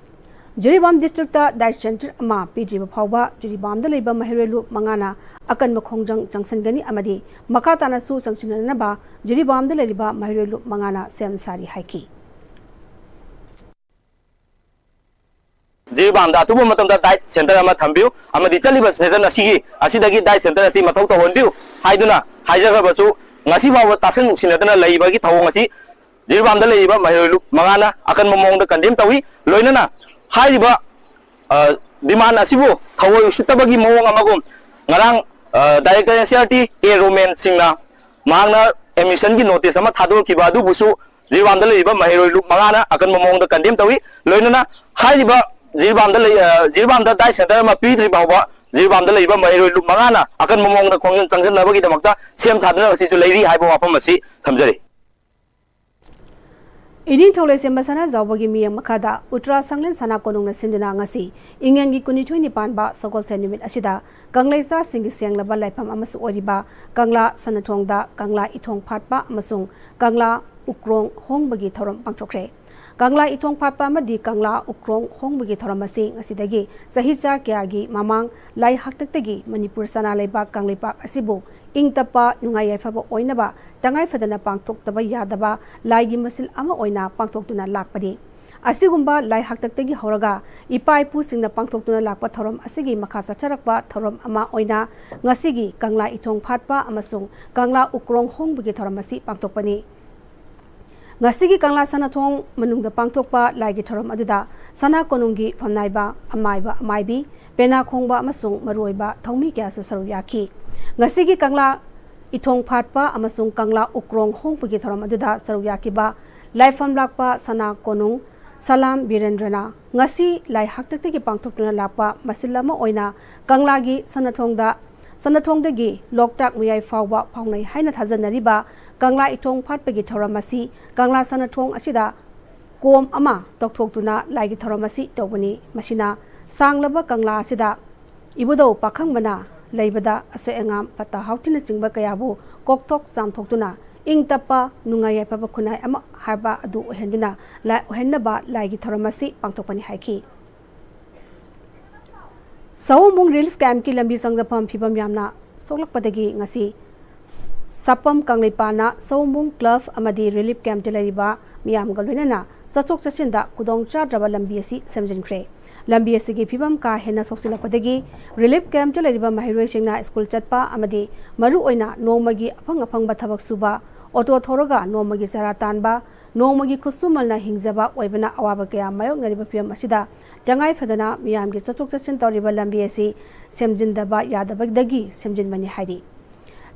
ꯖꯤꯔꯤꯕꯥꯝ ꯗꯤꯁꯇ꯭ꯔꯤꯛꯇ ꯗꯥꯏꯠ ꯁꯦꯟꯇꯔ ꯑꯃ ꯄꯤꯗ꯭ꯔꯤꯕ ꯐꯥꯎꯕ ꯖꯤꯔꯤꯕꯥꯝꯗ ꯂꯩꯕ ꯃꯍꯩꯔꯣꯏ ꯂꯨꯞ ꯃꯉꯥꯅ ꯑꯀꯟꯕ ꯈꯣꯡꯖꯪ ꯆꯪꯁꯤꯟꯒꯅꯤ ꯑꯃꯗꯤ ꯃꯈꯥ ꯇꯥꯅꯁꯨ ꯆꯪꯁꯤꯟꯅꯅꯕ ꯖꯤꯔꯤꯕꯥꯝꯗ ꯂꯩꯔꯤꯕ ꯃꯍꯩꯔꯣꯏ ꯂꯨꯞ ꯃꯉꯥꯅ ꯁꯦꯝ ꯁꯥꯔꯤ ꯍꯥꯏꯈꯤ꯫ ꯖꯤꯔꯤꯕꯥꯝꯗ ꯑꯊꯨꯕ ꯃꯇꯝꯗ ꯗꯥꯏꯠ ꯁꯦꯟꯇꯔ ꯑꯃ ꯊꯝꯕꯤꯌꯨ ꯑꯃꯗꯤ ꯆꯠꯂꯤꯕ ꯁꯦꯁꯟ ꯑꯁꯤꯒꯤ, ꯑꯁꯤꯗꯒꯤ ꯗꯥꯏꯠ ꯁꯦꯟꯇꯔ ꯑꯁꯤ ꯃꯊꯧ ꯇꯧꯍꯟꯕꯤꯌꯨ ꯍꯥꯏꯗꯨꯅ ꯍꯥꯏꯖꯈ꯭ꯔꯕꯁꯨ, ꯉꯁꯤ ꯐꯥꯎꯕ ꯇꯥꯁꯤꯟ ꯎꯁꯤꯟꯅꯗꯅ ꯂꯩꯕꯒꯤ ꯊꯧꯑꯣꯡ ꯑꯁꯤ ꯖꯤꯔꯤꯕꯥꯝꯗ ꯂꯩꯔꯤꯕ ꯃꯍꯩꯔꯣꯏ ꯂꯨꯞ ꯃꯉꯥꯅ ꯑꯀꯟꯕ ꯃꯑꯣꯡꯗ ꯀꯟꯗꯦꯝ ꯇꯧꯏ꯫ ꯂꯣꯏꯅꯅ ꯍꯥꯏꯔꯤꯕ, ꯑ, ꯗꯤꯃꯥꯟ ꯑꯁꯤꯕꯨ ꯊꯑꯣꯏ ꯎꯁꯤꯠꯇꯕꯒꯤ ꯃꯑꯣꯡ ꯑꯃꯒꯨꯝ ꯉꯔꯥꯡ, ꯑ, director and C R T A Roman ꯁꯤꯡꯅ ꯃꯍꯥꯛꯅ ꯑꯦꯗꯃꯤꯁꯟꯒꯤ ꯅꯣꯇꯤꯁ ꯑꯃ ꯊꯥꯗꯣꯔꯛꯈꯤꯕ ꯑꯗꯨꯕꯨꯁꯨ ꯖꯤꯔꯤꯕꯥꯝꯗ ꯂꯩꯔꯤꯕ ꯃꯍꯩꯔꯣꯏ ꯂꯨꯞ ꯃꯉꯥꯅ ꯑꯀꯟꯕ ꯃꯑꯣꯡꯗ ꯀꯟꯗꯦꯝ ꯇꯧꯏ꯫ ꯂꯣꯏꯅꯅ ꯍꯥꯏꯔꯤꯕ ꯖꯤꯔꯤꯕꯥꯝꯗ ꯂꯩ-, ꯑ, ꯖꯤꯔꯤꯕꯥꯝꯗ ꯗꯥꯏꯠ ꯁꯦꯟꯇꯔ ꯑꯃ ꯄꯤꯗ꯭ꯔꯤ ꯐꯥꯎꯕ ꯖꯤꯔꯤꯕꯥꯝꯗ ꯂꯩꯔꯤꯕ ꯃꯍꯩꯔꯣꯏ ꯂꯨꯞ ꯃꯉꯥꯅ ꯑꯀꯟꯕ ꯃꯑꯣꯡꯗ ꯈꯣꯡꯖꯪ ꯆꯪꯁꯤꯟꯅꯕꯒꯤꯗꯃꯛꯇ ꯁꯦꯝ ꯁꯥꯗꯨꯅ ꯉꯁꯤꯁꯨ ꯂꯩꯔꯤ ꯍꯥꯏꯕ ꯋꯥꯐꯝ ꯑꯁꯤ ꯊꯝꯖꯔꯤ꯫ ꯏꯅꯤꯡꯊꯧ ꯂꯩꯁꯦꯝꯕ ꯁꯅꯥꯖꯥꯎꯕꯒꯤ ꯃꯤꯠꯌꯦꯡ ꯃꯈꯥꯗ ꯎꯇ꯭ꯔꯥ ꯁꯪꯂꯦꯟ ꯁꯅꯥ ꯀꯣꯅꯨꯡꯅ ꯁꯤꯟꯗꯨꯅ ꯉꯁꯤ ꯏꯪꯉꯦꯟꯒꯤ ꯀꯨꯟꯅꯤꯊꯣꯏꯅꯤ ꯄꯥꯟꯕ ꯁꯒꯣꯜꯁꯦꯟ ꯅꯨꯃꯤꯠ ꯑꯁꯤꯗ ꯀꯪꯂꯩꯆꯥꯁꯤꯡꯒꯤ ꯁꯦꯡꯂꯕ ꯂꯥꯏꯐꯝ ꯑꯃꯁꯨ ꯑꯣꯏꯔꯤꯕ ꯀꯪꯂꯥ ꯁꯅꯥꯊꯣꯡꯗ ꯀꯪꯂꯥ ꯏꯊꯣꯡ ꯐꯥꯠꯄ ꯑꯃꯁꯨꯡ ꯀꯪꯂꯥ ꯎꯀ꯭ꯔꯣꯡ ꯍꯣꯡꯕꯒꯤ ꯊꯧꯔꯝ ꯄꯥꯡꯊꯣꯛꯈ꯭ꯔꯦ꯫ ꯀꯪꯂꯥ ꯏꯊꯣꯡ ꯐꯥꯠꯄ ꯑꯃꯗꯤ ꯀꯪꯂꯥ ꯎꯀ꯭ꯔꯣꯡ ꯍꯣꯡꯕꯒꯤ ꯊꯧꯔꯝ ꯑꯁꯤ ꯉꯁꯤꯗꯒꯤ ꯆꯍꯤꯆꯥ ꯀꯌꯥꯒꯤ ꯃꯃꯥꯡ ꯂꯥꯏ ꯍꯥꯛꯇꯛꯇꯒꯤ ꯃꯅꯤꯄꯨꯔ ꯁꯅꯥ ꯂꯩꯕꯥꯛ ꯀꯪꯂꯩꯄꯥꯛ ꯑꯁꯤꯕꯨ ꯏꯪ ꯇꯞꯄ, ꯅꯨꯡꯉꯥꯏ ꯌꯥꯏꯐꯕ ꯑꯣꯏꯅꯕ ꯇꯉꯥꯏ ꯐꯗꯅ ꯄꯥꯡꯊꯣꯛꯇꯕ ꯌꯥꯗꯕ ꯂꯥꯏꯒꯤ ꯃꯁꯤꯜ ꯑꯃ ꯑꯣꯏꯅ ꯄꯥꯡꯊꯣꯛꯇꯨꯅ ꯂꯥꯛꯄꯅꯤ꯫ ꯑꯁꯤꯒꯨꯝꯕ ꯂꯥꯏ ꯍꯥꯛꯇꯛꯇꯒꯤ ꯍꯧꯔꯒ ꯏꯄꯥ ꯏꯄꯨꯁꯤꯡꯅ ꯄꯥꯡꯊꯣꯛꯇꯨꯅ ꯂꯥꯛꯄ ꯊꯧꯔꯝ ꯑꯁꯤꯒꯤ ꯃꯈꯥ ꯆꯠꯊꯔꯛꯄ ꯊꯧꯔꯝ ꯑꯃ ꯑꯣꯏꯅ ꯉꯁꯤꯒꯤ ꯀꯪꯂꯥ ꯏꯊꯣꯡ ꯐꯥꯠꯄ ꯑꯃꯁꯨꯡ ꯀꯪꯂꯥ ꯎꯀ꯭ꯔꯣꯡ ꯍꯣꯡꯕꯒꯤ ꯊꯧꯔꯝ ꯑꯁꯤ ꯄꯥꯡꯊꯣꯛꯄꯅꯤ꯫ ꯉꯁꯤꯒꯤ ꯀꯪꯂꯥ ꯁꯅꯥꯊꯣꯡ ꯃꯅꯨꯡꯗ ꯄꯥꯡꯊꯣꯛꯄ ꯂꯥꯏꯒꯤ ꯊꯧꯔꯝ ꯑꯗꯨꯗ ꯁꯅꯥ ꯀꯣꯅꯨꯡꯒꯤ ꯐꯝꯅꯥꯏꯕ, ꯑꯃꯥꯏꯕ, ꯑꯃꯥꯏꯕꯤ, ꯄꯦꯅꯥ ꯈꯣꯡꯕ ꯑꯃꯁꯨꯡ ꯃꯔꯨꯑꯣꯏꯕ ꯊꯧꯃꯤ ꯀꯌꯥꯁꯨ ꯁꯔꯨꯛ ꯌꯥꯈꯤ꯫ ꯉꯁꯤꯒꯤ ꯀꯪꯂꯥ ꯏꯊꯣꯡ ꯐꯥꯠꯄ ꯑꯃꯁꯨꯡ ꯀꯪꯂꯥ ꯎꯀ꯭ꯔꯣꯡ ꯍꯣꯡꯕꯒꯤ ꯊꯧꯔꯝ ꯑꯗꯨꯗ ꯁꯔꯨꯛ ꯌꯥꯈꯤꯕ ꯂꯥꯏꯐꯝ ꯂꯥꯛꯄ ꯁꯅꯥ ꯀꯣꯅꯨꯡ ꯁꯂꯥꯝ ꯕꯤꯔꯦꯟꯗ꯭ꯔꯅ ꯉꯁꯤ ꯂꯥꯏ ꯍꯥꯛꯇꯛꯇꯒꯤ ꯄꯥꯡꯊꯣꯛꯇꯨꯅ ꯂꯥꯛꯄ ꯃꯁꯤꯜ ꯑꯃ ꯑꯣꯏꯅ ꯀꯪꯂꯥꯒꯤ ꯁꯅꯥꯊꯣꯡꯗ, ꯁꯅꯥꯊꯣꯡꯗꯒꯤ ꯂꯣꯛꯇꯥꯛ ꯃꯌꯥꯏ ꯐꯥꯎꯕ ꯐꯥꯎꯅꯩ ꯍꯥꯏꯅ ꯊꯥꯖꯅꯔꯤꯕ ꯀꯪꯂꯥ ꯏꯊꯣꯡ ꯐꯥꯠꯄꯒꯤ ꯊꯧꯔꯝ ꯑꯁꯤ ꯀꯪꯂꯥ ꯁꯅꯥꯊꯣꯡ ꯑꯁꯤꯗ ꯀꯣꯝ ꯑꯃ ꯇꯧꯊꯣꯛꯇꯨꯅ ꯂꯥꯏꯒꯤ ꯊꯧꯔꯝ ꯑꯁꯤ ꯇꯧꯕꯅꯤ꯫ ꯃꯁꯤꯅ ꯁꯥꯡꯂꯕ ꯀꯪꯂꯥ ꯑꯁꯤꯗ ꯏꯕꯨꯙꯧ ꯄꯥꯈꯪꯕꯅ ꯂꯩꯕꯗ ꯑꯁꯣꯏ ꯑꯉꯥꯝ, ꯐꯠꯇ ꯍꯥꯎꯊꯤꯅꯆꯤꯡꯕ ꯀꯌꯥꯕꯨ ꯀꯣꯛꯊꯣꯛ ꯆꯥꯝꯊꯣꯛꯇꯨꯅ ꯏꯪ ꯇꯞꯄ, ꯅꯨꯡꯉꯥꯏ ꯌꯥꯏꯐꯕ ꯈꯨꯟꯅꯥꯏ ꯑꯃ ꯍꯥꯏꯕ ꯑꯗꯨ ꯑꯣꯏꯍꯟꯗꯨꯅ ꯂꯥꯏ ꯑꯣꯏꯍꯟꯅꯕ ꯂꯥꯏꯒꯤ ꯊꯧꯔꯝ ꯑꯁꯤ ꯄꯥꯡꯊꯣꯛꯄꯅꯤ ꯍꯥꯏꯈꯤ꯫ ꯁꯑꯣꯝꯕꯨꯡ ꯔꯤꯂꯤꯐ ꯀꯦꯝꯞꯀꯤ ꯂꯝꯕꯤ ꯆꯪꯖꯐꯝ ꯐꯤꯕꯝ ꯌꯥꯝꯅ ꯁꯣꯛꯂꯛꯄꯗꯒꯤ ꯉꯁꯤ ꯁꯥꯄꯝ ꯀꯪꯂꯩꯄꯥꯛꯅ ꯁꯑꯣꯝꯕꯨꯡ ꯀ꯭ꯂꯕ ꯑꯃꯗꯤ ꯔꯤꯂꯤꯐ ꯀꯦꯝꯞꯇ ꯂꯩꯔꯤꯕ ꯃꯤꯌꯥꯝꯒ ꯂꯣꯏꯅꯅ ꯆꯠꯊꯣꯛ ꯆꯠꯁꯤꯟꯗ ꯈꯨꯗꯣꯡ ꯆꯥꯗ꯭ꯔꯕ ꯂꯝꯕꯤ ꯑꯁꯤ ꯁꯦꯝꯖꯤꯟꯈ꯭ꯔꯦ꯫ ꯂꯝꯕꯤ ꯑꯁꯤꯒꯤ ꯐꯤꯕꯝ ꯀꯥ ꯍꯦꯟꯅ ꯁꯣꯛꯆꯤꯜꯂꯛꯄꯗꯒꯤ ꯔꯤꯂꯤꯐ ꯀꯦꯝꯞꯇ ꯂꯩꯔꯤꯕ ꯃꯍꯩꯔꯣꯏꯁꯤꯡꯅ ꯁ꯭ꯀꯨꯜ ꯆꯠꯄ ꯑꯃꯗꯤ ꯃꯔꯨꯑꯣꯏꯅ ꯅꯣꯡꯃꯒꯤ ꯑꯐꯪ ꯑꯐꯪꯕ ꯊꯕꯛ ꯁꯨꯕ, ꯑꯣꯇꯣ ꯊꯧꯔꯒ ꯅꯣꯡꯃꯒꯤ ꯆꯔꯥ ꯇꯥꯟꯕ, ꯅꯣꯡꯃꯒꯤ ꯈꯨꯠꯁꯨꯃꯜꯅ ꯍꯤꯡꯖꯕ ꯑꯣꯏꯕꯅ ꯑꯋꯥꯕ ꯀꯌꯥ ꯃꯥꯌꯣꯛꯅꯔꯤꯕ ꯐꯤꯕꯝ ꯑꯁꯤꯗ ꯇꯉꯥꯏ ꯐꯗꯅ ꯃꯤꯌꯥꯝꯒꯤ ꯆꯠꯊꯣꯛ ꯆꯠꯁꯤꯟ ꯇꯧꯔꯤꯕ ꯂꯝꯕꯤ ꯑꯁꯤ ꯁꯦꯝꯖꯤꯟꯗꯕ ꯌꯥꯗꯕꯗꯒꯤ ꯁꯦꯝꯖꯤꯟꯕꯅꯤ ꯍꯥꯏꯔꯤ꯫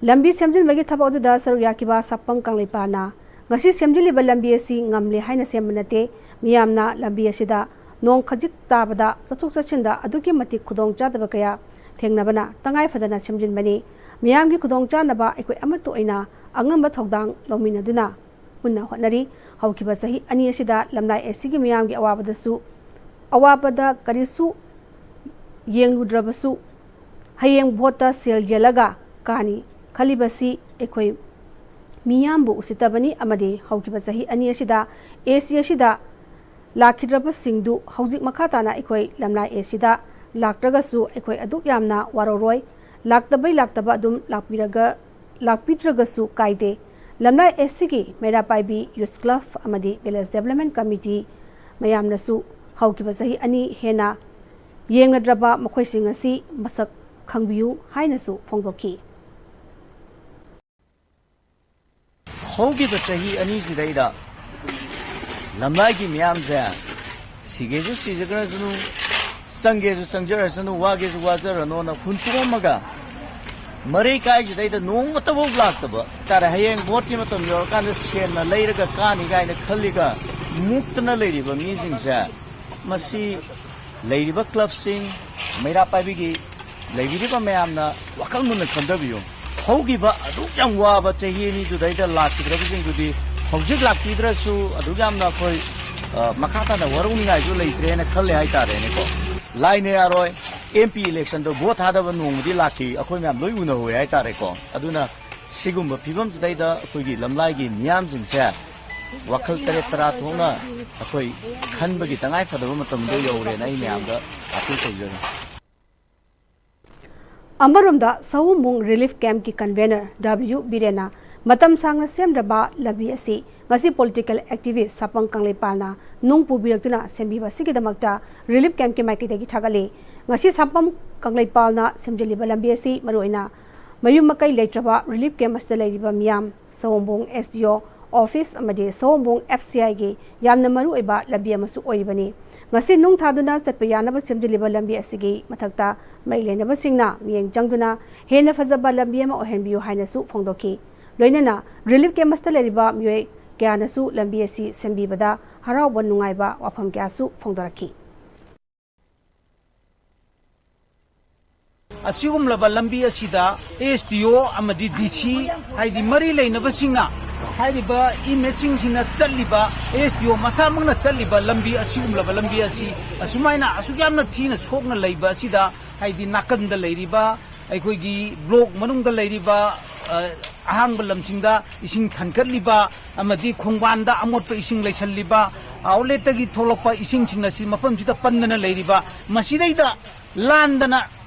ꯂꯝꯕꯤ ꯁꯦꯝꯖꯤꯟꯕꯒꯤ ꯊꯕꯛ ꯑꯗꯨꯗ ꯁꯔꯨꯛ ꯌꯥꯈꯤꯕ ꯁꯥꯄꯝ ꯀꯪꯂꯩꯄꯥꯛꯅ ꯉꯁꯤ ꯁꯦꯝꯖꯤꯜꯂꯤꯕ ꯂꯝꯕꯤ ꯑꯁꯤ ꯉꯝꯂꯦ ꯍꯥꯏꯅ ꯁꯦꯝꯕ ꯅꯠꯇꯦ꯫ ꯃꯤꯌꯥꯝꯅ ꯂꯝꯕꯤ ꯑꯁꯤꯗ ꯅꯣꯡ ꯈꯖꯤꯛ ꯇꯥꯕꯗ ꯆꯠꯊꯣꯛ ꯆꯠꯁꯤꯟꯗ ꯑꯗꯨꯛꯀꯤ ꯃꯇꯤꯛ ꯈꯨꯗꯣꯡ ꯆꯥꯗꯕ ꯀꯌꯥ ꯊꯦꯡꯅꯕꯅ ꯇꯉꯥꯏ ꯐꯗꯅ ꯁꯦꯝꯖꯤꯟꯕꯅꯤ꯫ ꯃꯤꯌꯥꯝꯒꯤ ꯈꯨꯗꯣꯡ ꯆꯥꯅꯕ ꯑꯩꯈꯣꯏ ꯑꯃꯠꯇ ꯑꯣꯏꯅ ꯑꯉꯝꯕ ꯊꯧꯗꯥꯡ ꯂꯧꯃꯤꯟꯅꯗꯨꯅ ꯄꯨꯟꯅ ꯍꯣꯠꯅꯔꯤ꯫ ꯍꯧꯈꯤꯕ ꯆꯍꯤ ꯑꯅꯤ ꯑꯁꯤꯗ ꯂꯝꯂꯥꯏ ꯑꯦꯁꯤꯒꯤ ꯃꯤꯌꯥꯝꯒꯤ ꯑꯋꯥꯕꯗꯁꯨ, ꯑꯋꯥꯕꯗ ꯀꯔꯤꯁꯨ ꯌꯦꯡꯂꯨꯗ꯭ꯔꯕꯁꯨ, ꯍꯌꯦꯡ ꯚꯣꯠꯇ ꯁꯦꯜ ꯌꯦꯜꯂꯒ ꯀꯥꯅꯤ ꯈꯜꯂꯤꯕꯁꯤ ꯑꯩꯈꯣꯏ ꯃꯤꯌꯥꯝꯕꯨ ꯎꯁꯤꯠꯇꯕꯅꯤ ꯑꯃꯗꯤ ꯍꯧꯈꯤꯕ ꯆꯍꯤ ꯑꯅꯤ ꯑꯁꯤꯗ ꯑꯦꯁꯤ ꯑꯁꯤꯗ ꯂꯥꯛꯈꯤꯗ꯭ꯔꯕꯁꯤꯡꯗꯨ ꯍꯧꯖꯤꯛ ꯃꯈꯥ ꯇꯥꯅ ꯑꯩꯈꯣꯏ ꯂꯝꯂꯥꯏ ꯑꯦꯁꯤꯗ ꯂꯥꯛꯇ꯭ꯔꯒꯁꯨ ꯑꯩꯈꯣꯏ ꯑꯗꯨꯛ ꯌꯥꯝꯅ ꯋꯥꯔꯧꯔꯣꯏ꯫ ꯂꯥꯛꯇꯕꯩ ꯂꯥꯛꯇꯕ ꯑꯗꯨꯝ ꯂꯥꯛꯄꯤꯔꯒ, ꯂꯥꯛꯄꯤꯗ꯭ꯔꯒꯁꯨ ꯀꯥꯏꯗꯦ꯫ ꯂꯝꯂꯥꯏ ꯑꯦꯁ ꯁꯤꯒꯤ ꯃꯩꯔꯥ ꯄꯥꯏꯕꯤ ꯌꯨꯊ ꯀ꯭ꯂꯕ ꯑꯃꯗꯤ ꯚꯤꯂꯦꯖ ꯗꯦꯕꯂꯞꯃꯦꯟ ꯀꯃꯤꯇꯤ ꯃꯌꯥꯝꯅꯁꯨ ꯍꯧꯈꯤꯕ ꯆꯍꯤ ꯑꯅꯤ ꯍꯦꯟꯅ ꯌꯦꯡꯅꯗ꯭ꯔꯕ ꯃꯈꯣꯏꯁꯤꯡ ꯑꯁꯤ ꯃꯁꯛ ꯈꯪꯕꯤꯌꯨ ꯍꯥꯏꯅꯁꯨ ꯐꯣꯡꯗꯣꯛꯈꯤ꯫ ꯍꯧꯈꯤꯕ ꯆꯍꯤ ꯑꯅꯤꯁꯤꯗꯩꯗ ꯂꯝꯂꯥꯏꯒꯤ ꯃꯤꯌꯥꯝꯁꯦ ꯁꯤꯒꯦꯁꯨ ꯁꯤꯖꯈ꯭ꯔꯁꯅꯨ, ꯆꯪꯒꯦꯁꯨ ꯆꯪꯖꯔꯁꯅꯨ, ꯋꯥꯒꯦꯁꯨ ꯋꯥꯖꯔꯅꯣꯅ ꯍꯨꯟꯇꯣꯛꯑꯝꯃꯒ ꯃꯔꯩ ꯀꯥꯏꯁꯤꯗꯩꯗ ꯅꯣꯡꯃꯇꯐꯥꯎ ꯂꯥꯛꯇꯕ ꯍꯥꯏꯇꯥꯔꯦ꯫ ꯍꯌꯦꯡ ꯚꯣꯠꯀꯤ ꯃꯇꯝ ꯌꯧꯔꯀꯥꯟꯗ ꯁꯦꯟꯅ ꯂꯩꯔꯒ ꯀꯥꯅꯤ ꯀꯥꯏꯅ ꯈꯜꯂꯤꯒ ꯃꯨꯛꯇꯅ ꯂꯩꯔꯤꯕ ꯃꯤꯁꯤꯡꯁꯦ, ꯃꯁꯤ ꯂꯩꯔꯤꯕ ꯀ꯭ꯂꯕꯁꯤꯡ, ꯃꯩꯔꯥ ꯄꯥꯏꯕꯤꯒꯤ ꯂꯩꯕꯤꯔꯤꯕ ꯃꯌꯥꯝꯅ ꯋꯥꯈꯜ ꯃꯨꯟꯅ ꯈꯟꯊꯕꯤꯌꯨ꯫ ꯍꯧꯈꯤꯕ ꯑꯗꯨꯛ ꯌꯥꯝ ꯋꯥꯕ ꯆꯍꯤ ꯑꯅꯤꯗꯨꯗꯩꯗ ꯂꯥꯛꯈꯤꯗ꯭ꯔꯕꯁꯤꯡꯗꯨꯗꯤ ꯍꯧꯖꯤꯛ ꯂꯥꯛꯄꯤꯗ꯭ꯔꯁꯨ ꯑꯗꯨꯛ ꯌꯥꯝꯅ ꯑꯩꯈꯣꯏ, ꯑ, ꯃꯈꯥ ꯇꯥꯅ ꯋꯥꯔꯧꯅꯤꯡꯉꯥꯏꯁꯨ ꯂꯩꯇ꯭ꯔꯦꯅ ꯈꯜꯂꯦ ꯍꯥꯏꯇꯥꯔꯦꯅꯦꯀꯣ꯫ ꯂꯥꯏꯅ ꯌꯥꯔꯣꯏ, ꯑꯦꯝ ꯄꯤ ꯏꯂꯦꯛꯁꯟꯗꯣ ꯚꯣꯠ ꯊꯥꯗꯕ ꯅꯣꯡꯃꯗꯤ ꯂꯥꯛꯈꯤ, ꯑꯩꯈꯣꯏ ꯃꯌꯥꯝ ꯂꯣꯏ ꯎꯅꯍꯧꯋꯦ ꯍꯥꯏꯇꯥꯔꯦꯀꯣ꯫ ꯑꯗꯨꯅ ꯁꯤꯒꯨꯝꯕ ꯐꯤꯕꯝꯁꯤꯗꯩꯗ ꯑꯩꯈꯣꯏꯒꯤ ꯂꯝꯂꯥꯏꯒꯤ ꯃꯤꯌꯥꯝꯁꯤꯡꯁꯦ ꯋꯥꯈꯜ ꯇꯔꯦꯠ ꯇꯔꯥ ꯊꯣꯛꯅ ꯑꯩꯈꯣꯏ ꯈꯟꯕꯒꯤ ꯇꯉꯥꯏ ꯐꯗꯕ ꯃꯇꯝꯗꯣ ꯌꯧꯔꯦꯅ ꯑꯩ ꯃꯌꯥꯝꯗ ꯑꯥꯄꯤꯜ ꯇꯧꯖꯔꯤ꯫ ꯑꯃꯔꯣꯝꯗ ꯁꯑꯣꯝꯕꯨꯡ ꯔꯤꯂꯤꯐ ꯀꯦꯝꯞꯀꯤ ꯀꯟꯚꯦꯅꯔ ꯗꯕ꯭ꯂꯤꯎ ꯕꯤꯔꯦꯟꯅ ꯃꯇꯝ ꯁꯥꯡꯅ ꯁꯦꯝꯗ꯭ꯔꯕ ꯂꯝꯕꯤ ꯑꯁꯤ ꯉꯁꯤ ꯄꯣꯂꯤꯇꯤꯀꯦꯜ ꯑꯦꯛꯇꯤꯚꯤꯁ ꯁꯥꯄꯝ ꯀꯪꯂꯩꯄꯥꯜꯅ ꯅꯨꯡ ꯄꯨꯕꯤꯔꯛꯇꯨꯅ ꯁꯦꯝꯕꯤꯕ ꯑꯁꯤꯒꯤꯗꯃꯛꯇ ꯔꯤꯂꯤꯐ ꯀꯦꯝꯞꯀꯤ ꯃꯥꯏꯀꯩꯗꯒꯤ ꯊꯥꯒꯠꯂꯤ꯫ ꯉꯁꯤ ꯁꯥꯄꯝ ꯀꯪꯂꯩꯄꯥꯜꯅ ꯁꯦꯝꯖꯤꯜꯂꯤꯕ ꯂꯝꯕꯤ ꯑꯁꯤ ꯃꯔꯨꯑꯣꯏꯅ ꯃꯌꯨꯝ ꯃꯀꯩ ꯂꯩꯇ꯭ꯔꯕ ꯔꯤꯂꯤꯐ ꯀꯦꯝꯞ ꯑꯁꯤꯗ ꯂꯩꯔꯤꯕ ꯃꯤꯌꯥꯝ, ꯁꯑꯣꯝꯕꯨꯡ ꯑꯦꯁ ꯗꯤ ꯑꯣ ꯑꯣꯐꯤꯁ ꯑꯃꯗꯤ ꯁꯑꯣꯝꯕꯨꯡ ꯑꯦꯐ ꯁꯤ ꯑꯥꯏꯒꯤ ꯌꯥꯝꯅ ꯃꯔꯨꯑꯣꯏꯕ ꯂꯝꯕꯤ ꯑꯃꯁꯨ ꯑꯣꯏꯔꯤꯕꯅꯤ꯫ ꯉꯁꯤ ꯅꯨꯡ ꯊꯥꯗꯨꯅ ꯆꯠꯄ ꯌꯥꯅꯕ ꯁꯦꯝꯖꯤꯜꯂꯤꯕ ꯂꯝꯕꯤ ꯑꯁꯤꯒꯤ ꯃꯊꯛꯇ ꯃꯔꯤ ꯂꯩꯅꯕꯁꯤꯡꯅ ꯃꯤꯠꯌꯦꯡ ꯆꯪꯗꯨꯅ ꯍꯦꯟꯅ ꯐꯖꯕ ꯂꯝꯕꯤ ꯑꯃ ꯑꯣꯏꯍꯟꯕꯤꯌꯨ ꯍꯥꯏꯅꯁꯨ ꯐꯣꯡꯗꯣꯛꯈꯤ꯫ ꯂꯣꯏꯅꯅ ꯔꯤꯂꯤꯐ ꯀꯦꯝꯞ ꯑꯁꯤꯗ ꯂꯩꯔꯤꯕ ꯃꯤꯑꯣꯏ ꯀꯌꯥꯅꯁꯨ ꯂꯝꯕꯤ ꯑꯁꯤ ꯁꯦꯝꯕꯤꯕꯗ ꯍꯔꯥꯎꯕ ꯅꯨꯡꯉꯥꯏꯕ ꯋꯥꯐꯝ ꯀꯌꯥꯁꯨ ꯐꯣꯡꯗꯣꯔꯛꯈꯤ꯫ ꯑꯁꯤꯒꯨꯝꯂꯕ ꯂꯝꯕꯤ ꯑꯁꯤꯗ ꯑꯦꯁ ꯗꯤ ꯑꯣ ꯑꯃꯗꯤ ꯗꯤ ꯁꯤ, ꯍꯥꯏꯗꯤ ꯃꯔꯤ ꯂꯩꯅꯕꯁꯤꯡꯅ, ꯍꯥꯏꯔꯤꯕ ꯏꯃꯦꯖꯁꯤꯡꯁꯤꯅ ꯆꯠꯂꯤꯕ, ꯑꯦꯁ ꯗꯤ ꯑꯣ ꯃꯁꯥꯃꯛꯅ ꯆꯠꯂꯤꯕ ꯂꯝꯕꯤ, ꯑꯁꯤꯒꯨꯝꯂꯕ ꯂꯝꯕꯤ ꯑꯁꯤ ꯑꯁꯨꯃꯥꯏꯅ ꯑꯁꯨꯛ ꯌꯥꯝꯅ ꯊꯤꯅ ꯁꯣꯛꯅ ꯂꯩꯕ ꯑꯁꯤꯗ, ꯍꯥꯏꯗꯤ ꯅꯥꯀꯟꯗ ꯂꯩꯔꯤꯕ ꯑꯩꯈꯣꯏꯒꯤ ꯕ꯭ꯂꯣꯛ ꯃꯅꯨꯡꯗ ꯂꯩꯔꯤꯕ, ꯑ, ꯑꯍꯥꯡꯕ ꯂꯝꯁꯤꯡꯗ ꯏꯁꯤꯡ ꯊꯟꯒꯠꯂꯤꯕ ꯑꯃꯗꯤ ꯈꯣꯡꯕꯥꯟꯗ ꯑꯃꯣꯠꯄ ꯏꯁꯤꯡ ꯂꯩꯁꯜꯂꯤꯕ, ꯑꯥꯎꯠꯂꯦꯠꯇꯒꯤ ꯊꯣꯛꯂꯛꯄ ꯏꯁꯤꯡꯁꯤꯡ ꯑꯁꯤ ꯃꯐꯝꯁꯤꯗ ꯄꯟꯗꯅ ꯂꯩꯔꯤꯕ, ꯃꯁꯤꯗꯩꯗ ꯂꯥꯟꯗꯅ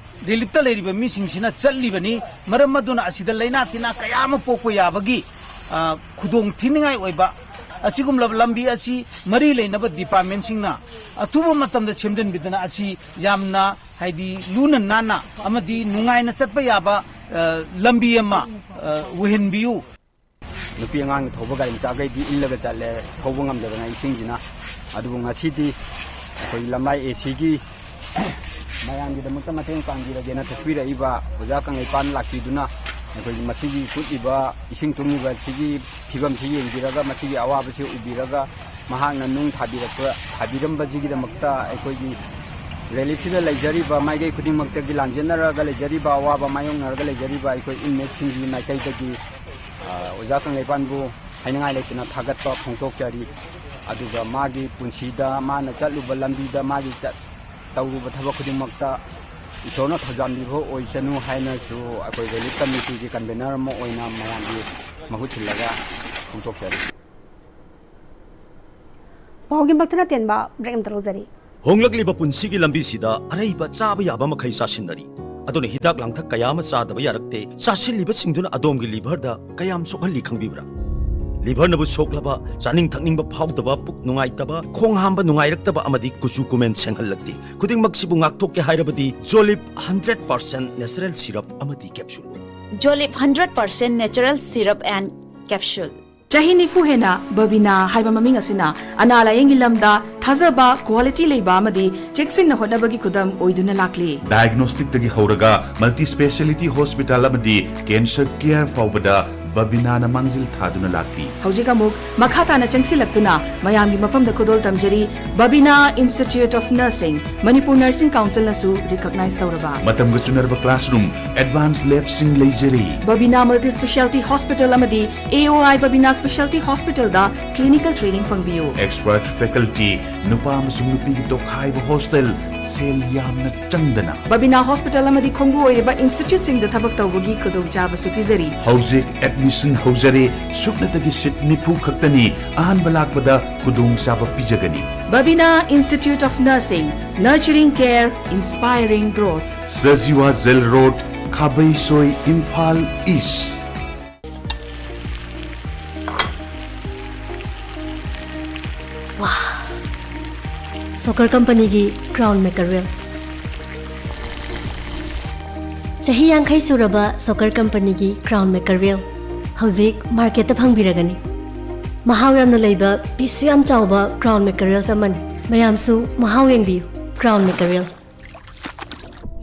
ꯔꯤꯂꯤꯐꯇ ꯂꯩꯔꯤꯕ ꯃꯤꯁꯤꯡꯁꯤꯅ ꯆꯠꯂꯤꯕꯅꯤ꯫ ꯃꯔꯝ ꯑꯗꯨꯅ ꯑꯁꯤꯗ ꯂꯩꯅꯥ ꯇꯤꯟꯅꯥ ꯀꯌꯥ ꯑꯃ ꯄꯣꯛꯄ ꯌꯥꯕꯒꯤ, ꯑ, ꯈꯨꯗꯣꯡ ꯊꯤꯅꯤꯡꯉꯥꯏ ꯑꯣꯏꯕ ꯑꯁꯤꯒꯨꯝꯂꯕ ꯂꯝꯕꯤ ꯑꯁꯤ ꯃꯔꯤ ꯂꯩꯅꯕ ꯗꯤꯄꯥꯔꯠꯃꯦꯟꯁꯤꯡꯅ ꯑꯊꯨꯕ ꯃꯇꯝꯗ ꯁꯦꯝꯖꯤꯟꯕꯤꯗꯨꯅ ꯑꯁꯤ ꯌꯥꯝꯅ, ꯍꯥꯏꯗꯤ, ꯂꯨꯅ ꯅꯥꯟꯅ ꯑꯃꯗꯤ ꯅꯨꯡꯉꯥꯏꯅ ꯆꯠꯄ ꯌꯥꯕ, ꯑ, ꯂꯝꯕꯤ ꯑꯃ, ꯑ, ꯑꯣꯏꯍꯟꯕꯤꯌꯨ꯫ ꯅꯨꯄꯤ ꯑꯉꯥꯡꯅ ꯊꯧꯕ ꯒꯥꯔꯤ ꯃꯆꯥꯈꯩꯗꯤ ꯏꯜꯂꯒ ꯆꯠꯂꯦ, ꯊꯧꯕ ꯉꯝꯗꯗꯅ ꯏꯁꯤꯡꯁꯤꯅ꯫ ꯑꯗꯨꯕꯨ ꯉꯁꯤꯗꯤ ꯑꯩꯈꯣꯏ ꯂꯝꯂꯥꯏ ꯑꯦ ꯁꯤꯒꯤ ꯃꯌꯥꯝꯒꯤꯗꯃꯛꯇ ꯃꯇꯦꯡ ꯄꯥꯡꯕꯤꯔꯒꯦꯅ ꯊꯣꯛꯄꯤꯔꯛꯏꯕ ꯑꯣꯖꯥ ꯀꯪꯂꯩꯄꯥꯟ ꯂꯥꯛꯄꯤꯗꯨꯅ ꯑꯩꯈꯣꯏꯒꯤ ꯃꯁꯤꯒꯤ ꯍꯨꯠꯂꯤꯕ ꯏꯁꯤꯡ ꯇꯨꯡꯉꯤꯕ ꯁꯤꯒꯤ ꯐꯤꯕꯝꯁꯤ ꯌꯦꯡꯕꯤꯔꯒ, ꯃꯁꯤꯒꯤ ꯑꯋꯥꯕꯁꯤ ꯎꯕꯤꯔꯒ, ꯃꯍꯥꯛꯅ ꯅꯨꯡ ꯊꯥꯕꯤꯔꯛꯄ, ꯊꯥꯕꯤꯔꯝꯕꯁꯤꯒꯤꯗꯃꯛꯇ ꯑꯩꯈꯣꯏꯒꯤ ꯔꯤꯂꯤꯐꯁꯤꯗ ꯂꯩꯖꯔꯤꯕ ꯃꯥꯏꯀꯩ ꯈꯨꯗꯤꯡꯃꯛꯇꯒꯤ ꯂꯥꯟꯖꯦꯟꯅꯔꯒ ꯂꯩꯖꯔꯤꯕ, ꯑꯋꯥꯕ ꯃꯥꯌꯣꯛꯅꯔꯒ ꯂꯩꯖꯔꯤꯕ ꯑꯩꯈꯣꯏ ꯏꯟꯃꯦꯠꯁꯤꯡꯒꯤ ꯃꯥꯏꯀꯩꯗꯒꯤ, ꯑ, ꯑꯣꯖꯥ ꯀꯪꯂꯩꯄꯥꯟꯕꯨ ꯍꯥꯏꯅꯤꯡꯉꯥꯏ ꯂꯩꯇꯅ ꯊꯥꯒꯠꯄ ꯐꯣꯡꯗꯣꯛꯆꯔꯤ꯫ ꯑꯗꯨꯒ ꯃꯥꯒꯤ ꯄꯨꯟꯁꯤꯗ, ꯃꯥꯅ ꯆꯠꯂꯨꯕ ꯂꯝꯕꯤꯗ, ꯃꯥꯒꯤ ꯆꯠ-, ꯇꯧꯔꯨꯕ ꯊꯕꯛ ꯈꯨꯗꯤꯡꯃꯛꯇ ꯏꯁꯣꯔꯅ ꯊꯧꯖꯥꯟꯕꯤꯕ ꯑꯣꯏꯁꯅꯨ ꯍꯥꯏꯅꯁꯨ ꯑꯩꯈꯣꯏ ꯔꯤꯂꯤꯐ ꯀꯃꯤꯇꯤꯒꯤ ꯀꯟꯚꯦꯅꯔ ꯑꯃ ꯑꯣꯏꯅ ꯃꯌꯥꯝꯒꯤ ꯃꯍꯨꯠ ꯁꯤꯜꯂꯒ ꯐꯣꯡꯗꯣꯛꯆꯔꯤ꯫ ꯄꯥꯎꯒꯤ ꯃꯛꯇꯅ ꯇꯦꯟꯕ ꯕ꯭ꯔꯦꯛ ꯑꯃꯇ ꯂꯧꯖꯔꯤ꯫ ꯍꯣꯡꯂꯛꯂꯤꯕ ꯄꯨꯟꯁꯤꯒꯤ ꯂꯝꯕꯤꯁꯤꯗ ꯑꯔꯩꯕ ꯆꯥꯕ ꯌꯥꯕ ꯃꯈꯩ ꯆꯥꯁꯤꯟꯅꯔꯤ꯫ ꯑꯗꯨꯅ ꯍꯤꯗꯥꯛ ꯂꯥꯡꯊꯛ ꯀꯌꯥ ꯑꯃ ꯆꯥꯗꯕ ꯌꯥꯔꯛꯇꯦ꯫ ꯆꯥꯁꯤꯜꯂꯤꯕꯁꯤꯡꯗꯨꯅ ꯑꯗꯣꯝꯒꯤ ꯂꯤꯚꯔꯗ ꯀꯌꯥꯝ ꯁꯣꯛꯍꯜꯂꯤ ꯈꯪꯕꯤꯕ꯭ꯔꯥ? ꯂꯤꯚꯔꯅꯕꯨ ꯁꯣꯛꯂꯕ, ꯆꯥꯅꯤꯡ ꯊꯛꯅꯤꯡꯕ ꯐꯥꯎꯗꯕ, ꯄꯨꯛ ꯅꯨꯡꯉꯥꯏꯇꯕ, ꯈꯣꯡ ꯍꯥꯝꯕ ꯅꯨꯡꯉꯥꯏꯔꯛꯇꯕ ꯑꯃꯗꯤ ꯀꯨꯆꯨ ꯀꯨꯃꯦꯟ ꯁꯦꯡꯍꯜꯂꯛꯇꯦ꯫ ꯈꯨꯗꯤꯡꯃꯛꯁꯤꯕꯨ ꯉꯥꯛꯊꯣꯛꯀꯦ ꯍꯥꯏꯔꯕꯗꯤ ꯖꯣꯂꯤꯞ ꯍꯟꯗ꯭ꯔꯦꯠ ꯄꯥꯔꯁꯦꯟ ꯅꯦꯆꯔꯦꯜ ꯁꯤꯔꯞ ꯑꯃꯗꯤ capsule. Jolip hundred percent natural syrup and capsule. ꯆꯍꯤ ꯅꯤꯐꯨ ꯍꯦꯟꯅ ꯕꯕꯤꯅꯥ ꯍꯥꯏꯕ ꯃꯃꯤꯡ ꯑꯁꯤꯅ ꯑꯅꯥ ꯂꯥꯌꯦꯡꯒꯤ ꯂꯝꯗ ꯊꯥꯖꯕ, ꯀ꯭ꯋꯥꯂꯤꯇꯤ ꯂꯩꯕ ꯑꯃꯗꯤ ꯆꯦꯛꯁꯤꯟꯅ ꯍꯣꯠꯅꯕꯒꯤ ꯈꯨꯗꯝ ꯑꯣꯏꯗꯨꯅ ꯂꯥꯛꯂꯤ꯫ ꯗꯥꯏꯒꯅꯣꯁꯇꯤꯛꯇꯒꯤ ꯍꯧꯔꯒ ꯃꯜꯇꯤ ꯁ꯭ꯄꯦꯁꯤꯌꯦꯂꯤꯇꯤ ꯍꯣꯁꯄꯤꯇꯥꯜ ꯑꯃꯗꯤ ꯀꯦꯟꯁꯔ ꯀꯤꯌꯔ ꯐꯥꯎꯕꯗ ꯕꯕꯤꯅꯥꯅ ꯃꯥꯡꯖꯤꯜ ꯊꯥꯗꯨꯅ ꯂꯥꯛꯂꯤ꯫ ꯍꯧꯖꯤꯛ ꯑꯃꯨꯛ ꯃꯈꯥ ꯇꯥꯅ ꯆꯪꯁꯤꯜꯂꯛꯇꯨꯅ ꯃꯌꯥꯝꯒꯤ ꯃꯐꯝꯗ ꯈꯨꯗꯣꯜ ꯇꯝꯖꯔꯤ꯫ Babina Institute of Nursing, Manipur nursing ꯀꯥꯎꯟꯁꯤꯜꯅꯁꯨ ꯔꯤꯀꯣꯛꯅꯥꯏꯖ ꯇꯧꯔꯕ꯫ ꯃꯇꯝꯒ ꯆꯨꯅꯔꯕ ꯀ꯭ꯂꯥꯁꯔꯨꯝ, ꯑꯦꯗꯚꯥꯟꯁ ꯂꯦꯕꯁꯤꯡ ꯂꯩꯖꯔꯤ꯫ ꯕꯕꯤꯅꯥ ꯃꯜꯇꯤ ꯁ꯭ꯄꯦꯁꯤꯌꯦꯂꯤꯇꯤ ꯍꯣꯁꯄꯤꯇꯥꯜ ꯑꯃꯗꯤ ꯑꯦ ꯑꯣ ꯑꯥꯏ ꯕꯕꯤꯅꯥ ꯁ꯭ꯄꯦꯁꯤꯌꯦꯂꯤꯇꯤ ꯍꯣꯁꯄꯤꯇꯥꯜꯗ ꯀ꯭ꯂꯤꯅꯤꯀꯦꯜ ꯇ꯭ꯔꯦꯅꯤꯡ ꯐꯪꯕꯤꯌꯨ꯫ ꯑꯦꯛꯁꯄꯔꯠ ꯐꯦꯀꯜꯇꯤ, ꯅꯨꯄꯥ ꯑꯃꯁꯨꯡ ꯅꯨꯄꯤꯒꯤ ꯇꯣꯈꯥꯏꯕ ꯍꯣꯁꯇꯦꯜ, ꯁꯦꯜ ꯌꯥꯝꯅ ꯆꯪꯗꯅ꯫ ꯕꯕꯤꯅꯥ ꯍꯣꯁꯄꯤꯇꯥꯜ ꯑꯃꯗꯤ ꯈꯣꯡꯕꯨ ꯑꯣꯏꯔꯤꯕ ꯏꯟꯁꯇꯤꯇ꯭ꯌꯨꯠꯁꯤꯡꯗ ꯊꯕꯛ ꯇꯧꯕꯒꯤ ꯈꯨꯗꯣꯡꯆꯥꯕꯁꯨ ꯄꯤꯖꯔꯤ꯫ ꯍꯧꯖꯤꯛ ꯑꯦꯗꯃꯤꯁꯟ ꯍꯧꯖꯔꯦ, ꯁꯨꯞꯅꯇꯒꯤ ꯁꯤꯠ ꯅꯤꯐꯨ ꯈꯛꯇꯅꯤ꯫ ꯑꯍꯥꯟꯕ ꯂꯥꯛꯄꯗ ꯈꯨꯗꯣꯡꯆꯥꯕ ꯄꯤꯖꯒꯅꯤ꯫ Babina Institute of Nursing, nurturing care, inspiring growth. Zajiwa Jail Road, Khabeisoi, Imphal East. Soccer ꯀꯝꯄꯅꯤꯒꯤ ꯀ꯭ꯔꯥꯎꯟ ꯃꯦꯀꯔꯦꯜ꯫ ꯆꯍꯤ ꯌꯥꯡꯈꯩ ꯁꯨꯔꯕ ꯁꯣꯀꯔ ꯀꯝꯄꯅꯤꯒꯤ ꯀ꯭ꯔꯥꯎꯟ ꯃꯦꯀꯔꯦꯜ ꯍꯧꯖꯤꯛ ꯃꯥꯔꯀꯦꯠꯇ ꯐꯪꯕꯤꯔꯒꯅꯤ꯫ ꯃꯍꯥꯎ ꯌꯥꯝꯅ ꯂꯩꯕ, ꯄꯤꯁꯁꯨ ꯌꯥꯝ ꯆꯥꯎꯕ ꯀ꯭ꯔꯥꯎꯟ ꯃꯦꯀꯔꯦꯜꯁ ꯑꯃꯅꯤ꯫ ꯃꯌꯥꯝꯁꯨ ꯃꯍꯥꯎ ꯌꯦꯡꯕꯤꯌꯨ꯫ ꯀ꯭ꯔꯥꯎꯟ ꯃꯦꯀꯔꯦꯜ꯫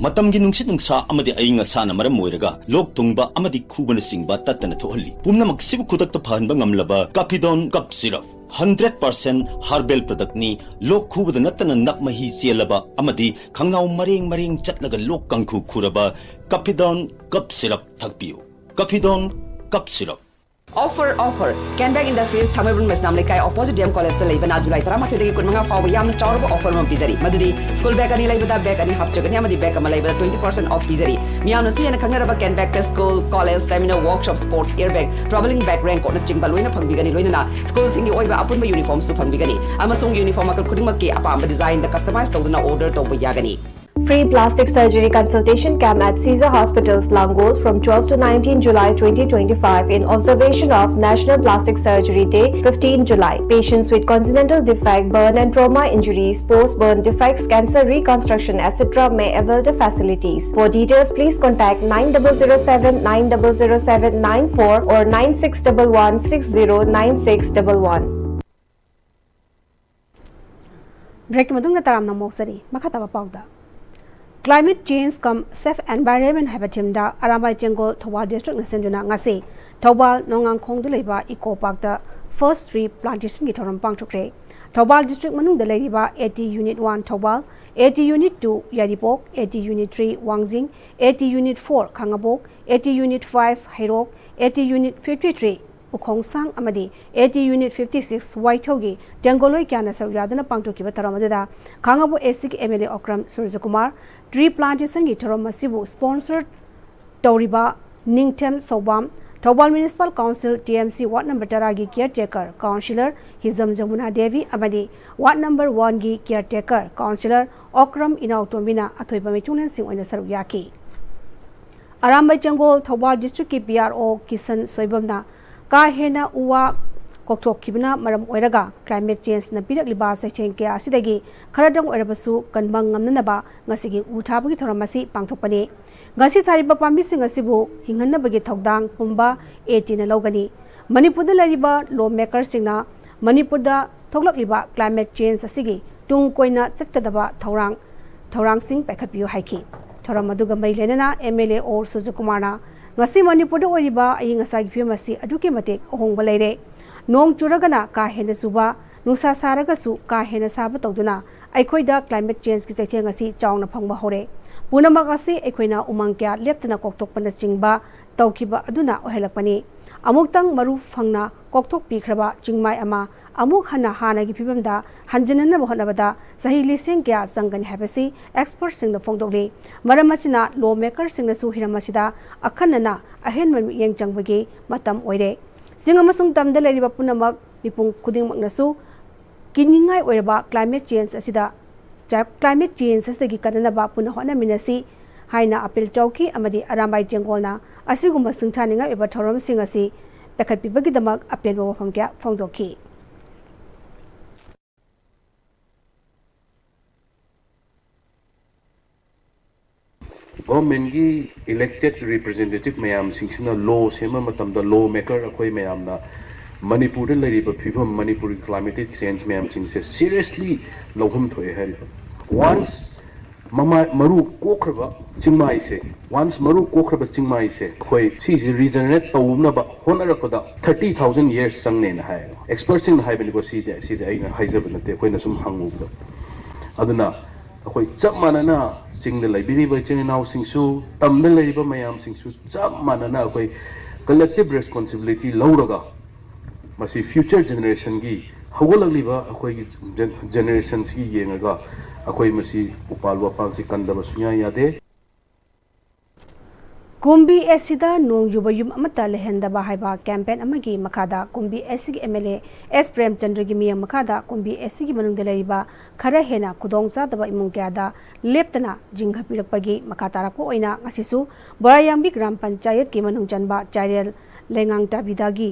ꯃꯇꯝꯒꯤ ꯅꯨꯡꯁꯤꯠ ꯅꯨꯡꯁꯥ ꯑꯃꯗꯤ ꯑꯏꯪ ꯑꯁꯥꯅ ꯃꯔꯝ ꯑꯣꯏꯔꯒ ꯂꯣꯛ ꯊꯨꯡꯕ ꯑꯃꯗꯤ ꯈꯨꯕꯅꯆꯤꯡꯕ ꯇꯠꯇꯅ ꯊꯣꯛꯍꯜꯂꯤ꯫ ꯄꯨꯝꯅꯃꯛꯁꯤꯕꯨ ꯈꯨꯗꯛꯇ ꯐꯍꯟꯕ ꯉꯝꯂꯕ Cafidon cough syrup. Hundred percent herbal ꯄ꯭ꯔꯗꯛꯅꯤ꯫ ꯂꯣꯛ ꯈꯨꯕꯗ ꯅꯠꯇꯅ ꯅꯞ ꯃꯍꯤ ꯆꯦꯜꯂꯕ ꯑꯃꯗꯤ ꯈꯪꯅꯥꯎ ꯃꯔꯦꯡ ꯃꯔꯦꯡ ꯆꯠꯂꯒ ꯂꯣꯛ ꯀꯥꯡꯈꯨ ꯈꯨꯔꯕ ꯀꯥꯐꯤꯗꯣꯟ ꯀꯞ ꯁꯤꯔꯞ ꯊꯛꯄꯤꯌꯨ꯫ Cafidon cough syrup. Offer, offer! Canback Industries, Thangmeiband Meisnam Leikai, opposite D M College ꯇ ꯂꯩꯕꯅ July ꯇꯔꯥꯃꯥꯊꯣꯏꯗꯒꯤ ꯀꯨꯟꯃꯉꯥ ꯐꯥꯎꯕ ꯌꯥꯝꯅ ꯆꯥꯎꯔꯕ offer ꯑꯃ ꯄꯤꯖꯔꯤ꯫ ꯃꯗꯨꯗꯤ school bag ꯑꯅꯤ ꯂꯩꯕꯗ bag ꯑꯅꯤ ꯍꯥꯞꯆꯒꯅꯤ ꯑꯃꯗꯤ bag ꯑꯃ ꯂꯩꯕꯗ twenty percent off ꯄꯤꯖꯔꯤ꯫ ꯃꯤꯌꯥꯝꯅꯁꯨ ꯍꯦꯟꯅ ꯈꯪꯅꯔꯕ Canback ꯇ school, college, seminar, workshop, sports, air bag, travelling bag, raincoat ꯅꯆꯤꯡꯕ ꯂꯣꯏꯅ ꯐꯪꯕꯤꯒꯅꯤ꯫ ꯂꯣꯏꯅꯅ school ꯁꯤꯡꯒꯤ ꯑꯣꯏꯕ ꯑꯄꯨꯟꯕ uniform ꯁꯨ ꯐꯪꯕꯤꯒꯅꯤ꯫ ꯑꯃꯁꯨꯡ uniform ꯃꯈꯜ ꯈꯨꯗꯤꯡꯃꯛꯀꯤ ꯑꯄꯥꯝꯕ design ꯗ customize ꯇꯧꯗꯨꯅ order ꯇꯧꯕ ꯌꯥꯒꯅꯤ꯫ Free plastic surgery consultation camp at Caesar Hospitals, Langol, from twelve to nineteen July twenty twenty-five, in observation of National Plastic Surgery Day, fifteen July. Patients with congenital defect, burn and trauma injuries, post-burn defects, cancer reconstruction, et cetera may avail the facilities. For details, please contact nine double zero seven nine double zero seven nine four or nine six double one six zero nine six double one. Break ꯀꯤ ꯃꯇꯨꯡꯗ ꯇꯔꯥꯝꯅ ꯑꯃꯨꯛ ꯆꯠꯂꯤ꯫ ꯃꯈꯥ ꯇꯥꯕ ꯄꯥꯎꯗ, Climate Change cum Safe Environment ꯍꯥꯏꯕ theme ꯗ Arambai ꯇꯦꯡꯒꯣꯜ Thoubal district ꯅ ꯁꯤꯟꯗꯨꯅ ꯉꯁꯤ ꯊꯧꯕꯥꯜ ꯅꯣꯡꯉꯥꯡꯈꯣꯡꯗ ꯂꯩꯕ eco park ꯇ first tree plantation ꯒꯤ ꯊꯧꯔꯝ ꯄꯥꯡꯊꯣꯛꯈ꯭ꯔꯦ꯫ ꯊꯧꯕꯥꯜ district ꯃꯅꯨꯡꯗ ꯂꯩꯔꯤꯕ A T Unit one Thoubal, A T Unit two Yairipok, A T Unit three ꯋꯥꯡꯖꯤꯡ, A T Unit four Khangabok, A T Unit five Heirok, A T Unit fifty three ꯎꯈꯣꯡꯁꯥꯡ ꯑꯃꯗꯤ A T Unit fifty six ꯋꯥꯏꯊꯧꯒꯤ ꯇꯦꯡꯒꯣꯂꯣꯏ ꯀꯌꯥꯅ ꯁꯔꯨꯛ ꯌꯥꯗꯨꯅ ꯄꯥꯡꯊꯣꯛꯈꯤꯕ ꯊꯧꯔꯝ ꯑꯗꯨꯗ ꯈꯥꯡꯉꯕꯣꯛ A C ꯒꯤ M L A Okram ꯁꯨꯔꯖꯀꯨꯃꯥꯔ tree plantation ꯒꯤ ꯊꯧꯔꯝ ꯑꯁꯤꯕꯨ sponsor ꯇꯧꯔꯤꯕ Ningthem Soubam, Thoubal municipal council, T M C, ward number ꯇꯔꯥꯒꯤ caretaker councillor Hijam Jamuna Devi ꯑꯃꯗꯤ ꯋꯥꯔꯗ ꯅꯝꯕꯔ ꯋꯥꯟꯒꯤ ꯀꯤꯌꯔ ꯇꯦꯀꯔ ꯀꯥꯎꯟꯁꯤꯂꯔ ꯑꯣꯀ꯭ꯔꯝ ꯏꯅꯥꯎꯇꯣꯝꯕꯤꯅ ꯑꯊꯣꯏꯕ ꯃꯤꯊꯨꯡꯂꯦꯟꯁꯤꯡ ꯑꯣꯏꯅ ꯁꯔꯨꯛ ꯌꯥꯈꯤ꯫ ꯑꯔꯥꯝꯕꯥꯏ ꯖꯪꯒꯣꯜ, ꯊꯧꯕꯥꯜ ꯗꯤꯁꯇ꯭ꯔꯤꯛꯀꯤ ꯄꯤ ꯑꯥꯔ ꯑꯣ ꯀꯤꯁꯟ ꯁꯣꯏꯕꯝꯅ ꯀꯥ ꯍꯦꯟꯅ ꯎ ꯋꯥ ꯀꯣꯛꯊꯣꯛꯈꯤꯕꯅ ꯃꯔꯝ ꯑꯣꯏꯔꯒ ꯀ꯭ꯂꯥꯏꯃꯦꯠ ꯆꯦꯟꯖꯅ ꯄꯤꯔꯛꯂꯤꯕ ꯆꯩꯊꯦꯡ ꯀꯌꯥ ꯑꯁꯤꯗꯒꯤ ꯈꯔꯗꯪ ꯑꯣꯏꯔꯕꯁꯨ ꯀꯟꯕ ꯉꯝꯅꯅꯕ ꯉꯁꯤꯒꯤ ꯎ ꯊꯥꯕꯒꯤ ꯊꯧꯔꯝ ꯑꯁꯤ ꯄꯥꯡꯊꯣꯛꯄꯅꯤ꯫ ꯉꯁꯤ ꯊꯥꯔꯤꯕ ꯄꯥꯝꯕꯤꯁꯤꯡ ꯑꯁꯤꯕꯨ ꯍꯤꯡꯍꯟꯅꯕꯒꯤ ꯊꯧꯗꯥꯡ ꯄꯨꯝꯕ ꯑꯦ ꯇꯤꯅ ꯂꯧꯒꯅꯤ꯫ ꯃꯅꯤꯄꯨꯔꯗ ꯂꯩꯔꯤꯕ ꯂꯣ ꯃꯦꯀꯔꯁꯤꯡꯅ ꯃꯅꯤꯄꯨꯔꯗ ꯊꯣꯛꯂꯛꯂꯤꯕ ꯀ꯭ꯂꯥꯏꯃꯦꯠ ꯆꯦꯟꯖ ꯑꯁꯤꯒꯤ ꯇꯨꯡ ꯀꯣꯏꯅ ꯆꯠꯀꯗꯕ ꯊꯧꯔꯥꯡ, ꯊꯧꯔꯥꯡꯁꯤꯡ ꯄꯥꯏꯈꯠꯄꯤꯌꯨ ꯍꯥꯏꯈꯤ꯫ ꯊꯧꯔꯝ ꯑꯗꯨꯒ ꯃꯔꯤ ꯂꯩꯅꯅ ꯑꯦꯝ ꯑꯦꯜ ꯑꯦ ꯑꯣ ꯁꯨꯔꯖꯀꯨꯃꯥꯔꯅ ꯉꯁꯤ ꯃꯅꯤꯄꯨꯔꯗ ꯑꯣꯏꯔꯤꯕ ꯑꯏꯪ ꯑꯁꯥꯒꯤ ꯐꯤꯕꯝ ꯑꯁꯤ ꯑꯗꯨꯛꯀꯤ ꯃꯇꯤꯛ ꯑꯍꯣꯡꯕ ꯂꯩꯔꯦ꯫ ꯅꯣꯡ ꯆꯨꯔꯒꯅ ꯀꯥ ꯍꯦꯟꯅ ꯆꯨꯕ, ꯅꯨꯡꯁꯥ ꯁꯥꯔꯒꯁꯨ ꯀꯥ ꯍꯦꯟꯅ ꯁꯥꯕ ꯇꯧꯗꯨꯅ ꯑꯩꯈꯣꯏꯗ ꯀ꯭ꯂꯥꯏꯃꯦꯠ ꯆꯦꯟꯖꯀꯤ ꯆꯩꯊꯦꯡ ꯑꯁꯤ ꯆꯥꯎꯅ ꯐꯪꯕ ꯍꯧꯔꯦ꯫ ꯄꯨꯝꯅꯃꯛ ꯑꯁꯤ ꯑꯩꯈꯣꯏꯅ ꯎꯃꯪ ꯀꯌꯥ ꯂꯦꯞꯇꯅ ꯀꯣꯛꯊꯣꯛꯄꯅꯆꯤꯡꯕ ꯇꯧꯈꯤꯕ ꯑꯗꯨꯅ ꯑꯣꯏꯍꯜꯂꯛꯄꯅꯤ꯫ ꯑꯃꯨꯛꯇꯪ ꯃꯔꯨ ꯐꯪꯅ ꯀꯣꯛꯊꯣꯛꯄꯤꯈ꯭ꯔꯕ ꯆꯤꯡꯃꯥꯏ ꯑꯃ ꯑꯃꯨꯛ ꯍꯟꯅ ꯍꯥꯟꯅꯒꯤ ꯐꯤꯕꯝꯗ ꯍꯟꯖꯤꯟꯅꯅꯕ ꯍꯣꯠꯅꯕꯗ ꯆꯍꯤ ꯂꯤꯁꯤꯡ ꯀꯌꯥ ꯆꯪꯒꯅꯤ ꯍꯥꯏꯕꯁꯤ ꯑꯦꯛꯁꯄꯔꯠꯁꯤꯡꯅ ꯐꯣꯡꯗꯣꯛꯂꯤ꯫ ꯃꯔꯝ ꯑꯁꯤꯅ ꯂꯣ ꯃꯦꯀꯔꯁꯤꯡꯅꯁꯨ ꯍꯤꯔꯝ ꯑꯁꯤꯗ ꯑꯈꯟꯅꯅ ꯑꯍꯦꯟꯕ ꯃꯤꯠꯌꯦꯡ ꯆꯪꯕꯒꯤ ꯃꯇꯝ ꯑꯣꯏꯔꯦ꯫ ꯆꯤꯡ ꯑꯃꯁꯨꯡ ꯇꯝꯗ ꯂꯩꯔꯤꯕ ꯄꯨꯝꯅꯃꯛ, ꯃꯤꯄꯨꯝ ꯈꯨꯗꯤꯡꯃꯛꯅꯁꯨ ꯀꯤꯅꯤꯡꯉꯥꯏ ꯑꯣꯏꯔꯕ ꯀ꯭ꯂꯥꯏꯃꯦꯠ ꯆꯦꯟꯖ ꯑꯁꯤꯗ, ꯀ꯭ꯂꯥꯏꯃꯦꯠ ꯆꯦꯟꯖ ꯑꯁꯤꯗꯒꯤ ꯀꯟꯅꯅꯕ ꯄꯨꯟꯅ ꯍꯣꯠꯅꯃꯤꯟꯅꯁꯤ ꯍꯥꯏꯅ ꯑꯄꯤꯜ ꯇꯧꯈꯤ꯫ ꯑꯃꯗꯤ ꯑꯔꯥꯝꯕꯥꯏ ꯖꯪꯒꯣꯜꯅ ꯑꯁꯤꯒꯨꯝꯕ ꯁꯤꯡꯊꯥꯅꯤꯡꯉꯥꯏ ꯑꯣꯏꯕ ꯊꯧꯔꯝꯁꯤꯡ ꯑꯁꯤ ꯄꯥꯏꯈꯠꯄꯤꯕꯒꯤꯗꯃꯛ ꯑꯄꯦꯟꯕ ꯋꯥꯐꯝ ꯀꯌꯥ ꯐꯣꯡꯗꯣꯛꯈꯤ꯫ ꯒꯣꯔꯃꯦꯟꯒꯤ ꯏꯂꯦꯛꯇꯦꯠ ꯔꯤꯄ꯭ꯔꯖꯦꯟꯇꯦꯇꯤꯚ ꯃꯌꯥꯝꯁꯤꯡꯁꯤꯅ ꯂꯣ ꯁꯦꯝꯕ ꯃꯇꯝꯗ, ꯂꯣ ꯃꯦꯀꯔ ꯑꯩꯈꯣꯏ ꯃꯌꯥꯝꯅ ꯃꯅꯤꯄꯨꯔꯗ ꯂꯩꯔꯤꯕ ꯐꯤꯕꯝ, ꯃꯅꯤꯄꯨꯔꯒꯤ ꯀ꯭ꯂꯥꯏꯃꯦꯇꯤꯛ ꯆꯦꯟꯖ ꯃꯌꯥꯝꯁꯤꯡꯁꯦ ꯁꯤꯔꯤꯌꯁꯂꯤ ꯂꯧꯐꯝ ꯊꯣꯛꯑꯦ ꯍꯥꯏꯔꯤꯕ꯫ ꯋꯥꯟꯁ ꯃꯃꯥ, ꯃꯔꯨ ꯀꯣꯛꯈ꯭ꯔꯕ ꯆꯤꯡꯃꯥꯏꯁꯦ, ꯋꯥꯟꯁ ꯃꯔꯨ ꯀꯣꯛꯈ꯭ꯔꯕ ꯆꯤꯡꯃꯥꯏꯁꯦ ꯑꯩꯈꯣꯏ ꯁꯤꯁꯦ ꯔꯤꯖꯅꯔꯦꯠ ꯇꯧꯅꯕ ꯍꯣꯠꯅꯔꯛꯄꯗ ꯊꯥꯔꯇꯤ ꯊꯥꯎꯖꯟ ꯌꯔꯁ ꯆꯪꯅꯦꯅ ꯍꯥꯏꯌꯦꯕ꯫ ꯑꯦꯛꯁꯄꯔꯠꯁꯤꯡꯅ ꯍꯥꯏꯕꯅꯤꯀꯣ, ꯁꯤꯁꯦ, ꯁꯤꯁꯦ ꯑꯩꯅ ꯍꯥꯏꯖꯕ ꯅꯠꯇꯦ, ꯑꯩꯈꯣꯏꯅ ꯁꯨꯝ ꯍꯪꯉꯨꯕꯗ꯫ ꯑꯗꯨꯅ ꯑꯩꯈꯣꯏ ꯆꯞ ꯃꯥꯟꯅꯅ ꯆꯤꯡꯗ ꯂꯩꯕꯤꯔꯤꯕ ꯏꯆꯤꯟ ꯏꯅꯥꯎꯁꯤꯡꯁꯨ, ꯇꯝꯗ ꯂꯩꯔꯤꯕ ꯃꯌꯥꯝꯁꯤꯡꯁꯨ ꯆꯞ ꯃꯥꯟꯅꯅ ꯑꯩꯈꯣꯏ ꯀꯂꯦꯛꯇꯤꯚ ꯔꯦꯁꯄꯣꯟꯁꯤꯕꯤꯂꯤꯇꯤ ꯂꯧꯔꯒ ꯃꯁꯤ ꯐ꯭ꯌꯨꯆꯔ ꯖꯦꯅꯦꯔꯦꯁꯟꯒꯤ, ꯍꯧꯒꯠꯂꯛꯂꯤꯕ ꯑꯩꯈꯣꯏꯒꯤ ꯖꯦꯟ-, ꯖꯦꯅꯦꯔꯦꯁꯟꯁꯤꯒꯤ ꯌꯦꯡꯉꯒ ꯑꯩꯈꯣꯏ ꯃꯁꯤ ꯎꯄꯥꯜ ꯋꯥꯄꯥꯜꯁꯤ ꯀꯟꯗꯕ ꯁꯨꯡꯌꯥ ꯌꯥꯗꯦ꯫ ꯀꯨꯝꯕꯤ ꯑꯦꯁ ꯁꯤꯗ ꯅꯣꯡ ꯌꯨꯕ ꯌꯨꯝ ꯑꯃꯠꯇ ꯂꯩꯍꯟꯗꯕ ꯍꯥꯏꯕ ꯀꯦꯝꯄꯦꯟ ꯑꯃꯒꯤ ꯃꯈꯥꯗ ꯀꯨꯝꯕꯤ ꯑꯦꯁ ꯁꯤꯒꯤ ꯑꯦꯝ ꯑꯦꯜ ꯑꯦ ꯑꯦꯁ ꯄ꯭ꯔꯦꯝꯆꯟꯗ꯭ꯔꯒꯤ ꯃꯤꯠꯌꯦꯡ ꯃꯈꯥꯗ ꯀꯨꯝꯕꯤ ꯑꯦꯁ ꯁꯤꯒꯤ ꯃꯅꯨꯡꯗ ꯂꯩꯔꯤꯕ ꯈꯔ ꯍꯦꯟꯅ ꯈꯨꯗꯣꯡ ꯆꯥꯗꯕ ꯏꯃꯨꯡ ꯀꯌꯥꯗ ꯂꯦꯞꯇꯅ ꯖꯤꯡꯒ ꯄꯤꯔꯛꯄꯒꯤ ꯃꯈꯥ ꯇꯥꯔꯛꯄ ꯑꯣꯏꯅ ꯉꯁꯤꯁꯨ ꯕꯣꯔꯥꯌꯥꯡꯕꯤ ꯒ꯭ꯔꯥꯝ ꯄꯟꯆꯥꯌꯠꯀꯤ ꯃꯅꯨꯡ ꯆꯟꯕ ꯆꯥꯏꯔꯦꯜ ꯂꯩꯉꯥꯡꯇꯥꯕꯤꯗꯒꯤ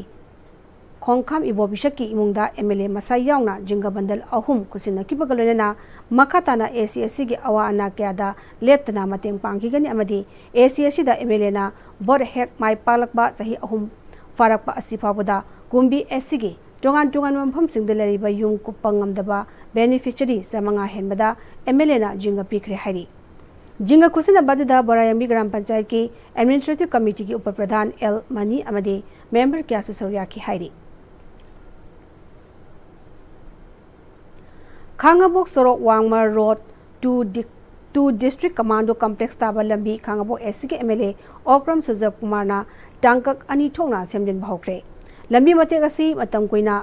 ꯈꯣꯡꯈꯥꯝ ꯏꯕꯣꯕꯤꯁꯛꯀꯤ ꯏꯃꯨꯡꯗ ꯑꯦꯝ ꯑꯦꯜ ꯑꯦ ꯃꯁꯥ ꯌꯥꯎꯅ ꯖꯤꯡꯒ ꯕꯟꯗꯜ ꯑꯍꯨꯝ ꯈꯨꯠꯁꯤꯟꯅꯈꯤꯕꯒ ꯂꯣꯏꯅꯅ ꯃꯈꯥ ꯇꯥꯅ ꯑꯦ ꯁꯤ ꯑꯦꯁ ꯁꯤꯒꯤ ꯑꯋꯥ ꯑꯅꯥ ꯀꯌꯥꯗ ꯂꯦꯞꯇꯅ ꯃꯇꯦꯡ ꯄꯥꯡꯈꯤꯒꯅꯤ ꯑꯃꯗꯤ ꯑꯦ ꯁꯤ ꯑꯦꯁ ꯁꯤꯗ ꯑꯦꯝ ꯑꯦꯜ ꯑꯦꯅ ꯚꯣꯠ ꯍꯦꯛ ꯃꯥꯏ ꯄꯥꯛꯂꯛꯄ ꯆꯍꯤ ꯑꯍꯨꯝ ꯐꯥꯔꯛꯄ ꯑꯁꯤ ꯐꯥꯎꯕꯗ ꯀꯨꯝꯕꯤ ꯑꯦꯁ ꯁꯤꯒꯤ ꯇꯣꯉꯥꯟ ꯇꯣꯉꯥꯟꯕ ꯃꯐꯝꯁꯤꯡꯗ ꯂꯩꯔꯤꯕ ꯌꯨꯝ ꯀꯨꯞꯄ ꯉꯝꯗꯕ ꯕꯦꯅꯤꯐꯤꯁꯔꯤ ꯆꯥꯃꯉꯥ ꯍꯦꯟꯕꯗ ꯑꯦꯝ ꯑꯦꯜ ꯑꯦꯅ ꯖꯤꯡꯒ ꯄꯤꯈ꯭ꯔꯦ ꯍꯥꯏꯔꯤ꯫ ꯖꯤꯡꯒ ꯈꯨꯠꯁꯤꯟꯅꯕ ꯑꯗꯨꯗ ꯕꯣꯔꯥꯌꯥꯡꯕꯤ ꯒ꯭ꯔꯥꯝ ꯄꯟꯆꯥꯌꯠꯀꯤ ꯑꯦꯗꯃꯤꯅꯤꯁꯇ꯭ꯔꯦꯇꯤꯚ ꯀꯃꯤꯇꯤꯒꯤ ꯎꯄ ꯄ꯭ꯔꯙꯥꯟ ꯑꯦꯜ ꯃꯅꯤ ꯑꯃꯗꯤ ꯃꯦꯝꯕꯔ ꯀꯌꯥꯁꯨ ꯁꯔꯨꯛ ꯌꯥꯈꯤ ꯍꯥꯏꯔꯤ꯫ ꯈꯥꯉꯕꯣꯛ ꯁꯣꯔꯣꯛ ꯋꯥꯡꯃ ꯔꯣꯗ ꯇꯨ ꯗꯤ-, ꯇꯨ ꯗꯤꯁꯇ꯭ꯔꯤꯛ ꯀꯃꯥꯟꯗꯣ ꯀꯝꯄ꯭ꯂꯦꯛꯁ ꯇꯥꯕ ꯂꯝꯕꯤ ꯈꯥꯉꯕꯣꯛ ꯑꯦꯁ ꯁꯤꯒꯤ ꯑꯦꯝ ꯑꯦꯜ ꯑꯦ ꯑꯣꯀ꯭ꯔꯝ ꯁꯨꯖꯕ ꯀꯨꯃꯥꯔꯅ ꯇꯥꯡꯀꯛ ꯑꯅꯤ ꯊꯣꯛꯅ ꯁꯦꯝꯖꯤꯟꯕ ꯍꯧꯈ꯭ꯔꯦ꯫ ꯂꯝꯕꯤ ꯃꯇꯦꯛ ꯑꯁꯤ ꯃꯇꯝ ꯀꯨꯏꯅ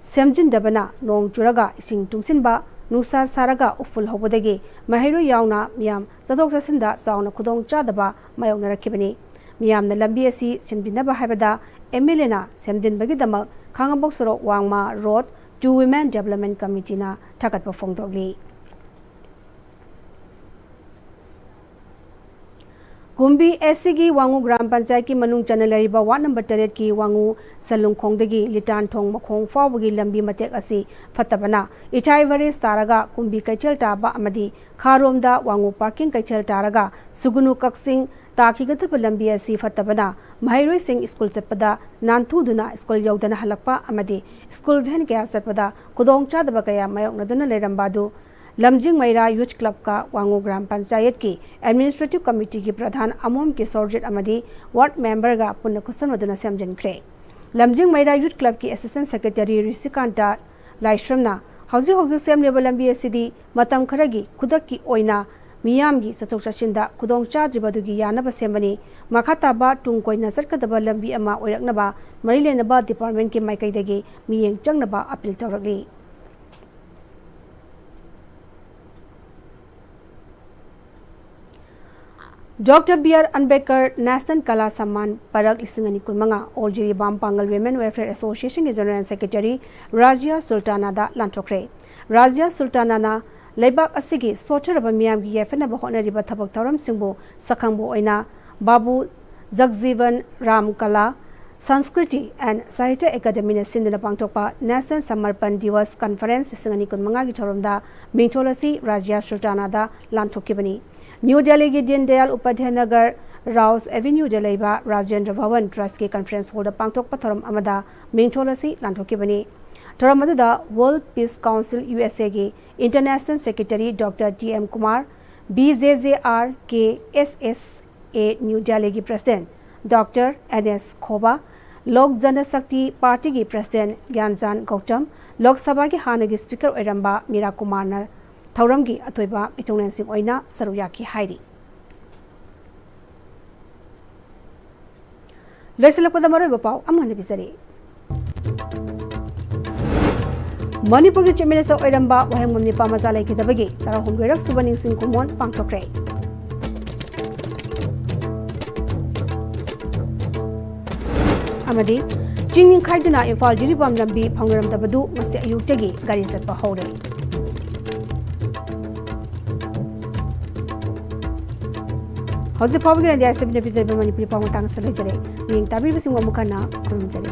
ꯁꯦꯝꯖꯤꯟꯗꯕꯅ ꯅꯣꯡ ꯆꯨꯔꯒ ꯏꯁꯤꯡ ꯇꯨꯡꯁꯤꯟꯕ, ꯅꯨꯡꯁꯥ ꯁꯥꯔꯒ ꯎꯐꯨꯜ ꯍꯧꯕꯗꯒꯤ ꯃꯍꯩꯔꯣꯏ ꯌꯥꯎꯅ ꯃꯤꯌꯥꯝ ꯆꯠꯊꯣꯛ ꯆꯠꯁꯤꯟꯗ ꯆꯥꯎꯅ ꯈꯨꯗꯣꯡ ꯆꯥꯗꯕ ꯃꯥꯌꯣꯛꯅꯔꯛꯈꯤꯕꯅꯤ꯫ ꯃꯤꯌꯥꯝꯅ ꯂꯝꯕꯤ ꯑꯁꯤ ꯁꯦꯝꯖꯤꯟꯅꯕ ꯍꯥꯏꯕꯗ ꯑꯦꯝ ꯑꯦꯜ ꯑꯦꯅ ꯁꯦꯝꯖꯤꯟꯕꯒꯤꯗꯃꯛ ꯈꯥꯉꯕꯣꯛ ꯁꯣꯔꯣꯛ ꯋꯥꯡꯃ ꯔꯣꯗ ꯇꯨ ꯋꯤꯃꯦꯟ ꯗꯦꯕꯂꯞꯃꯦꯟ ꯀꯃꯤꯇꯤꯅ ꯊꯥꯒꯠꯄ ꯐꯣꯡꯗꯣꯛꯂꯤ꯫ ꯀꯨꯝꯕꯤ ꯑꯦꯁ ꯁꯤꯒꯤ ꯋꯥꯉꯨ ꯒ꯭ꯔꯥꯝ ꯄꯟꯆꯥꯌꯠꯀꯤ ꯃꯅꯨꯡ ꯆꯟꯅ ꯂꯩꯔꯤꯕ ꯋꯥꯔꯗ ꯅꯝꯕꯔ ꯇꯔꯦꯠꯀꯤ ꯋꯥꯉꯨ ꯁꯂꯨꯡꯈꯣꯡꯗꯒꯤ ꯂꯤꯇꯥꯟꯊꯣꯡ ꯃꯈꯣꯡ ꯐꯥꯎꯕꯒꯤ ꯂꯝꯕꯤ ꯃꯇꯦꯛ ꯑꯁꯤ ꯐꯠꯇꯕꯅ ꯏꯊꯥꯏ ꯚꯔꯦꯁ ꯇꯥꯔꯒ ꯀꯨꯝꯕꯤ ꯀꯩꯊꯦꯜ ꯇꯥꯕ ꯑꯃꯗꯤ ꯈꯥꯔꯣꯝꯗ ꯋꯥꯉꯨ ꯄꯥꯔꯀꯤꯡ ꯀꯩꯊꯦꯜ ꯇꯥꯔꯒ ꯁꯨꯒꯨꯅꯨ ꯀꯛꯆꯤꯡ ꯇꯥꯈꯤꯒꯗꯕ ꯂꯝꯕꯤ ꯑꯁꯤ ꯐꯠꯇꯕꯅ ꯃꯍꯩꯔꯣꯏꯁꯤꯡ ꯁ꯭ꯀꯨꯜ ꯆꯠꯄꯗ ꯅꯥꯟꯊꯨꯗꯨꯅ ꯁ꯭ꯀꯨꯜ ꯌꯧꯗꯅ ꯍꯜꯂꯛꯄ ꯑꯃꯗꯤ ꯁ꯭ꯀꯨꯜ ꯚꯦꯟ ꯀꯌꯥ ꯆꯠꯄꯗ ꯈꯨꯗꯣꯡꯆꯥꯗꯕ ꯀꯌꯥ ꯃꯥꯌꯣꯛꯅꯗꯨꯅ ꯂꯩꯔꯝꯕ ꯑꯗꯨ ꯂꯝꯖꯤꯡ ꯃꯩꯔꯥ ꯌꯨꯊ ꯀ꯭ꯂꯕꯀ ꯋꯥꯉꯨ ꯒ꯭ꯔꯥꯝ ꯄꯟꯆꯥꯌꯠꯀꯤ ꯑꯦꯗꯃꯤꯅꯤꯁꯇ꯭ꯔꯦꯇꯤꯚ ꯀꯃꯤꯇꯤꯒꯤ ꯄ꯭ꯔꯙꯥꯟ ꯑꯃꯣꯝ ꯀꯤꯁꯣꯔꯖꯤꯠ ꯑꯃꯗꯤ ꯋꯥꯔꯗ ꯃꯦꯝꯕꯔꯒ ꯄꯨꯟꯅ ꯈꯨꯠꯁꯝꯅꯗꯨꯅ ꯁꯦꯝꯖꯤꯟꯈ꯭ꯔꯦ꯫ ꯂꯝꯖꯤꯡ ꯃꯩꯔꯥ ꯌꯨꯊ ꯀ꯭ꯂꯕꯀꯤ ꯑꯦꯁꯤꯁꯇꯦꯟꯠ ꯁꯦꯀ꯭ꯔꯦꯇꯔꯤ ꯔꯤꯁꯤꯀꯥꯟꯇ ꯂꯥꯏꯁ꯭ꯔꯝꯅ ꯍꯧꯖꯤꯛ ꯍꯧꯖꯤꯛ ꯁꯦꯝꯂꯤꯕ ꯂꯝꯕꯤ ꯑꯁꯤꯗꯤ ꯃꯇꯝ ꯈꯔꯒꯤ ꯈꯨꯗꯛꯀꯤ ꯑꯣꯏꯅ ꯃꯤꯌꯥꯝꯒꯤ ꯆꯠꯊꯣꯛ ꯆꯠꯁꯤꯟꯗ ꯈꯨꯗꯣꯡ ꯆꯥꯗ꯭ꯔꯤꯕ ꯑꯗꯨꯒꯤ ꯌꯥꯅꯕ ꯁꯦꯝꯕꯅꯤ꯫ ꯃꯈꯥ ꯇꯥꯕ ꯇꯨꯡ ꯀꯣꯏꯅ ꯆꯠꯀꯗꯕ ꯂꯝꯕꯤ ꯑꯃ ꯑꯣꯏꯔꯛꯅꯕ ꯃꯔꯤ ꯂꯩꯅꯕ ꯗꯤꯄꯥꯔꯠꯃꯦꯟꯠꯀꯤ ꯃꯥꯏꯀꯩꯗꯒꯤ ꯃꯤꯠꯌꯦꯡ ꯆꯪꯅꯕ ꯑꯄꯤꯜ ꯇꯧꯔꯛꯂꯤ꯫ Doctor B R Ambedkar national Kala Samman ꯄꯔꯛ ꯂꯤꯁꯤꯡ ꯑꯅꯤ ꯀꯨꯟꯃꯉꯥ ꯑꯣꯜ ꯖꯤꯔꯤꯕꯥꯝ ꯄꯥꯡꯒꯜ ꯋꯤꯃꯦꯟ ꯋꯦꯜꯐꯤꯌꯔ ꯑꯦꯁꯣꯁꯤꯌꯦꯁꯟꯒꯤ ꯖꯦꯅꯔꯦꯜ ꯁꯦꯀ꯭ꯔꯦꯇꯔꯤ ꯔꯥꯖꯤꯌꯥ ꯁꯨꯜꯇꯥꯅꯥꯗ ꯂꯥꯟꯊꯣꯛꯈ꯭ꯔꯦ꯫ ꯔꯥꯖꯤꯌꯥ ꯁꯨꯜꯇꯥꯅꯥꯅ ꯂꯩꯕꯥꯛ ꯑꯁꯤꯒꯤ ꯁꯣꯠꯊꯔꯕ ꯃꯤꯌꯥꯝꯒꯤ ꯌꯥꯏꯐꯅꯕ ꯍꯣꯠꯅꯔꯤꯕ ꯊꯕꯛ ꯊꯧꯔꯝꯁꯤꯡꯕꯨ ꯁꯛꯈꯪꯕ ꯑꯣꯏꯅ ꯕꯥꯕꯨ ꯖꯒꯖꯤꯕꯟ ꯔꯥꯝ ꯀꯂꯥ, ꯁꯪꯁꯀ꯭ꯔꯤꯇꯤ ꯑꯦꯟ ꯁꯥꯍꯤꯇ꯭ꯌ ꯑꯦꯀꯥꯗꯃꯤꯅ ꯁꯤꯟꯗꯨꯅ ꯄꯥꯡꯊꯣꯛꯄ ꯅꯦꯁꯅꯦꯜ ꯁꯃꯔꯄꯟ ꯗꯤꯋꯁ ꯀꯟꯐꯔꯦꯟꯁ ꯂꯤꯁꯤꯡ ꯑꯅꯤ ꯀꯨꯟꯃꯉꯥꯒꯤ ꯊꯧꯔꯝꯗ ꯃꯤꯡꯊꯣꯜ ꯑꯁꯤ ꯔꯥꯖꯤꯌꯥ ꯁꯨꯜꯇꯥꯅꯥꯗ ꯂꯥꯟꯊꯣꯛꯈꯤꯕꯅꯤ꯫ ꯅ꯭ꯌꯨ ꯗꯦꯜꯂꯤꯒꯤ ꯗꯤꯟ ꯗꯌꯥꯜ ꯎꯄꯥꯙ꯭ꯌꯥꯌ ꯅꯒꯔ, ꯔꯥꯎꯁ ꯑꯦꯚꯦꯅ꯭ꯌꯨꯗ ꯂꯩꯕ ꯔꯥꯖꯦꯟꯗ꯭ꯔ ꯚꯋꯟ ꯇ꯭ꯔꯁꯀꯤ ꯀꯟꯐꯔꯦꯟꯁ ꯍꯣꯜꯗ ꯄꯥꯡꯊꯣꯛꯄ ꯊꯧꯔꯝ ꯑꯃꯗ ꯃꯤꯡꯊꯣꯜ ꯑꯁꯤ ꯂꯥꯟꯊꯣꯛꯈꯤꯕꯅꯤ꯫ ꯊꯧꯔꯝ ꯑꯗꯨꯗ world peace council, U S ꯑꯦꯒꯤ international secretary doctor T M Kumar, B J J R K S S A new ꯗꯦꯜꯂꯤꯒꯤ president doctor N S Khoba, Lok Janshakti ꯄꯥꯔꯇꯤꯒꯤ ꯄ꯭ꯔꯁꯤꯗꯦꯟꯠ ꯒ꯭ꯌꯥꯟꯆꯥꯟ ꯒꯧꯇꯝ, ꯂꯣꯛ ꯁꯚꯥꯒꯤ ꯍꯥꯟꯅꯒꯤ ꯁ꯭ꯄꯤꯀꯔ ꯑꯣꯏꯔꯝꯕ ꯃꯤꯔꯥ ꯀꯨꯃꯥꯔꯅ ꯊꯧꯔꯝꯒꯤ ꯑꯊꯣꯏꯕ ꯃꯤꯊꯨꯡꯂꯦꯟꯁꯤꯡ ꯑꯣꯏꯅ ꯁꯔꯨꯛ ꯌꯥꯈꯤ ꯍꯥꯏꯔꯤ꯫ ꯂꯣꯏꯁꯤꯜꯂꯛꯄꯗ ꯃꯔꯨꯑꯣꯏꯕ ꯄꯥꯎ ꯑꯃꯨꯛ ꯍꯟꯅ ꯄꯤꯖꯔꯤ꯫ ꯃꯅꯤꯄꯨꯔꯒꯤ ꯆꯤꯐ ꯃꯤꯅꯤꯁꯇꯔ ꯑꯣꯏꯔꯝꯕ ꯋꯥꯍꯦꯡꯕꯝ ꯅꯤꯄꯥ ꯃꯆꯥ ꯂꯩꯈꯤꯗꯕꯒꯤ ꯇꯔꯥꯍꯨꯝꯗꯣꯏꯔꯛ ꯁꯨꯕ ꯅꯤꯡꯁꯤꯡ ꯈꯨꯃꯣꯟ ꯄꯥꯡꯊꯣꯛꯈ꯭ꯔꯦ꯫ ꯑꯃꯗꯤ ꯆꯤꯡ ꯅꯤꯡꯈꯥꯏꯗꯨꯅ ꯏꯝꯐꯥꯜ ꯖꯤꯔꯤꯕꯥꯝ ꯂꯝꯕꯤ ꯐꯪꯅꯔꯝꯗꯕꯗꯨ ꯉꯁꯤ ꯑꯌꯨꯛꯇꯒꯤ ꯒꯥꯔꯤ ꯆꯠꯄ ꯍꯧꯔꯦ꯫ ꯍꯧꯖꯤꯛ ꯐꯥꯎꯕꯒꯤ ꯑꯣꯏꯅꯗꯤ ꯑꯥꯏ ꯑꯦꯁ ꯕꯤꯅ ꯄꯤꯖꯔꯤꯕ ꯃꯅꯤꯄꯨꯔꯤ ꯄꯥꯎ ꯃꯇꯥꯡ ꯑꯁꯤꯗ ꯂꯣꯏꯖꯔꯦ꯫ ꯃꯤꯠꯌꯦꯡ ꯇꯥꯕꯤꯔꯤꯕꯁꯤꯡꯕꯨ ꯑꯃꯨꯛ ꯍꯟꯅ ꯈꯨꯔꯨꯝꯖꯔꯤ꯫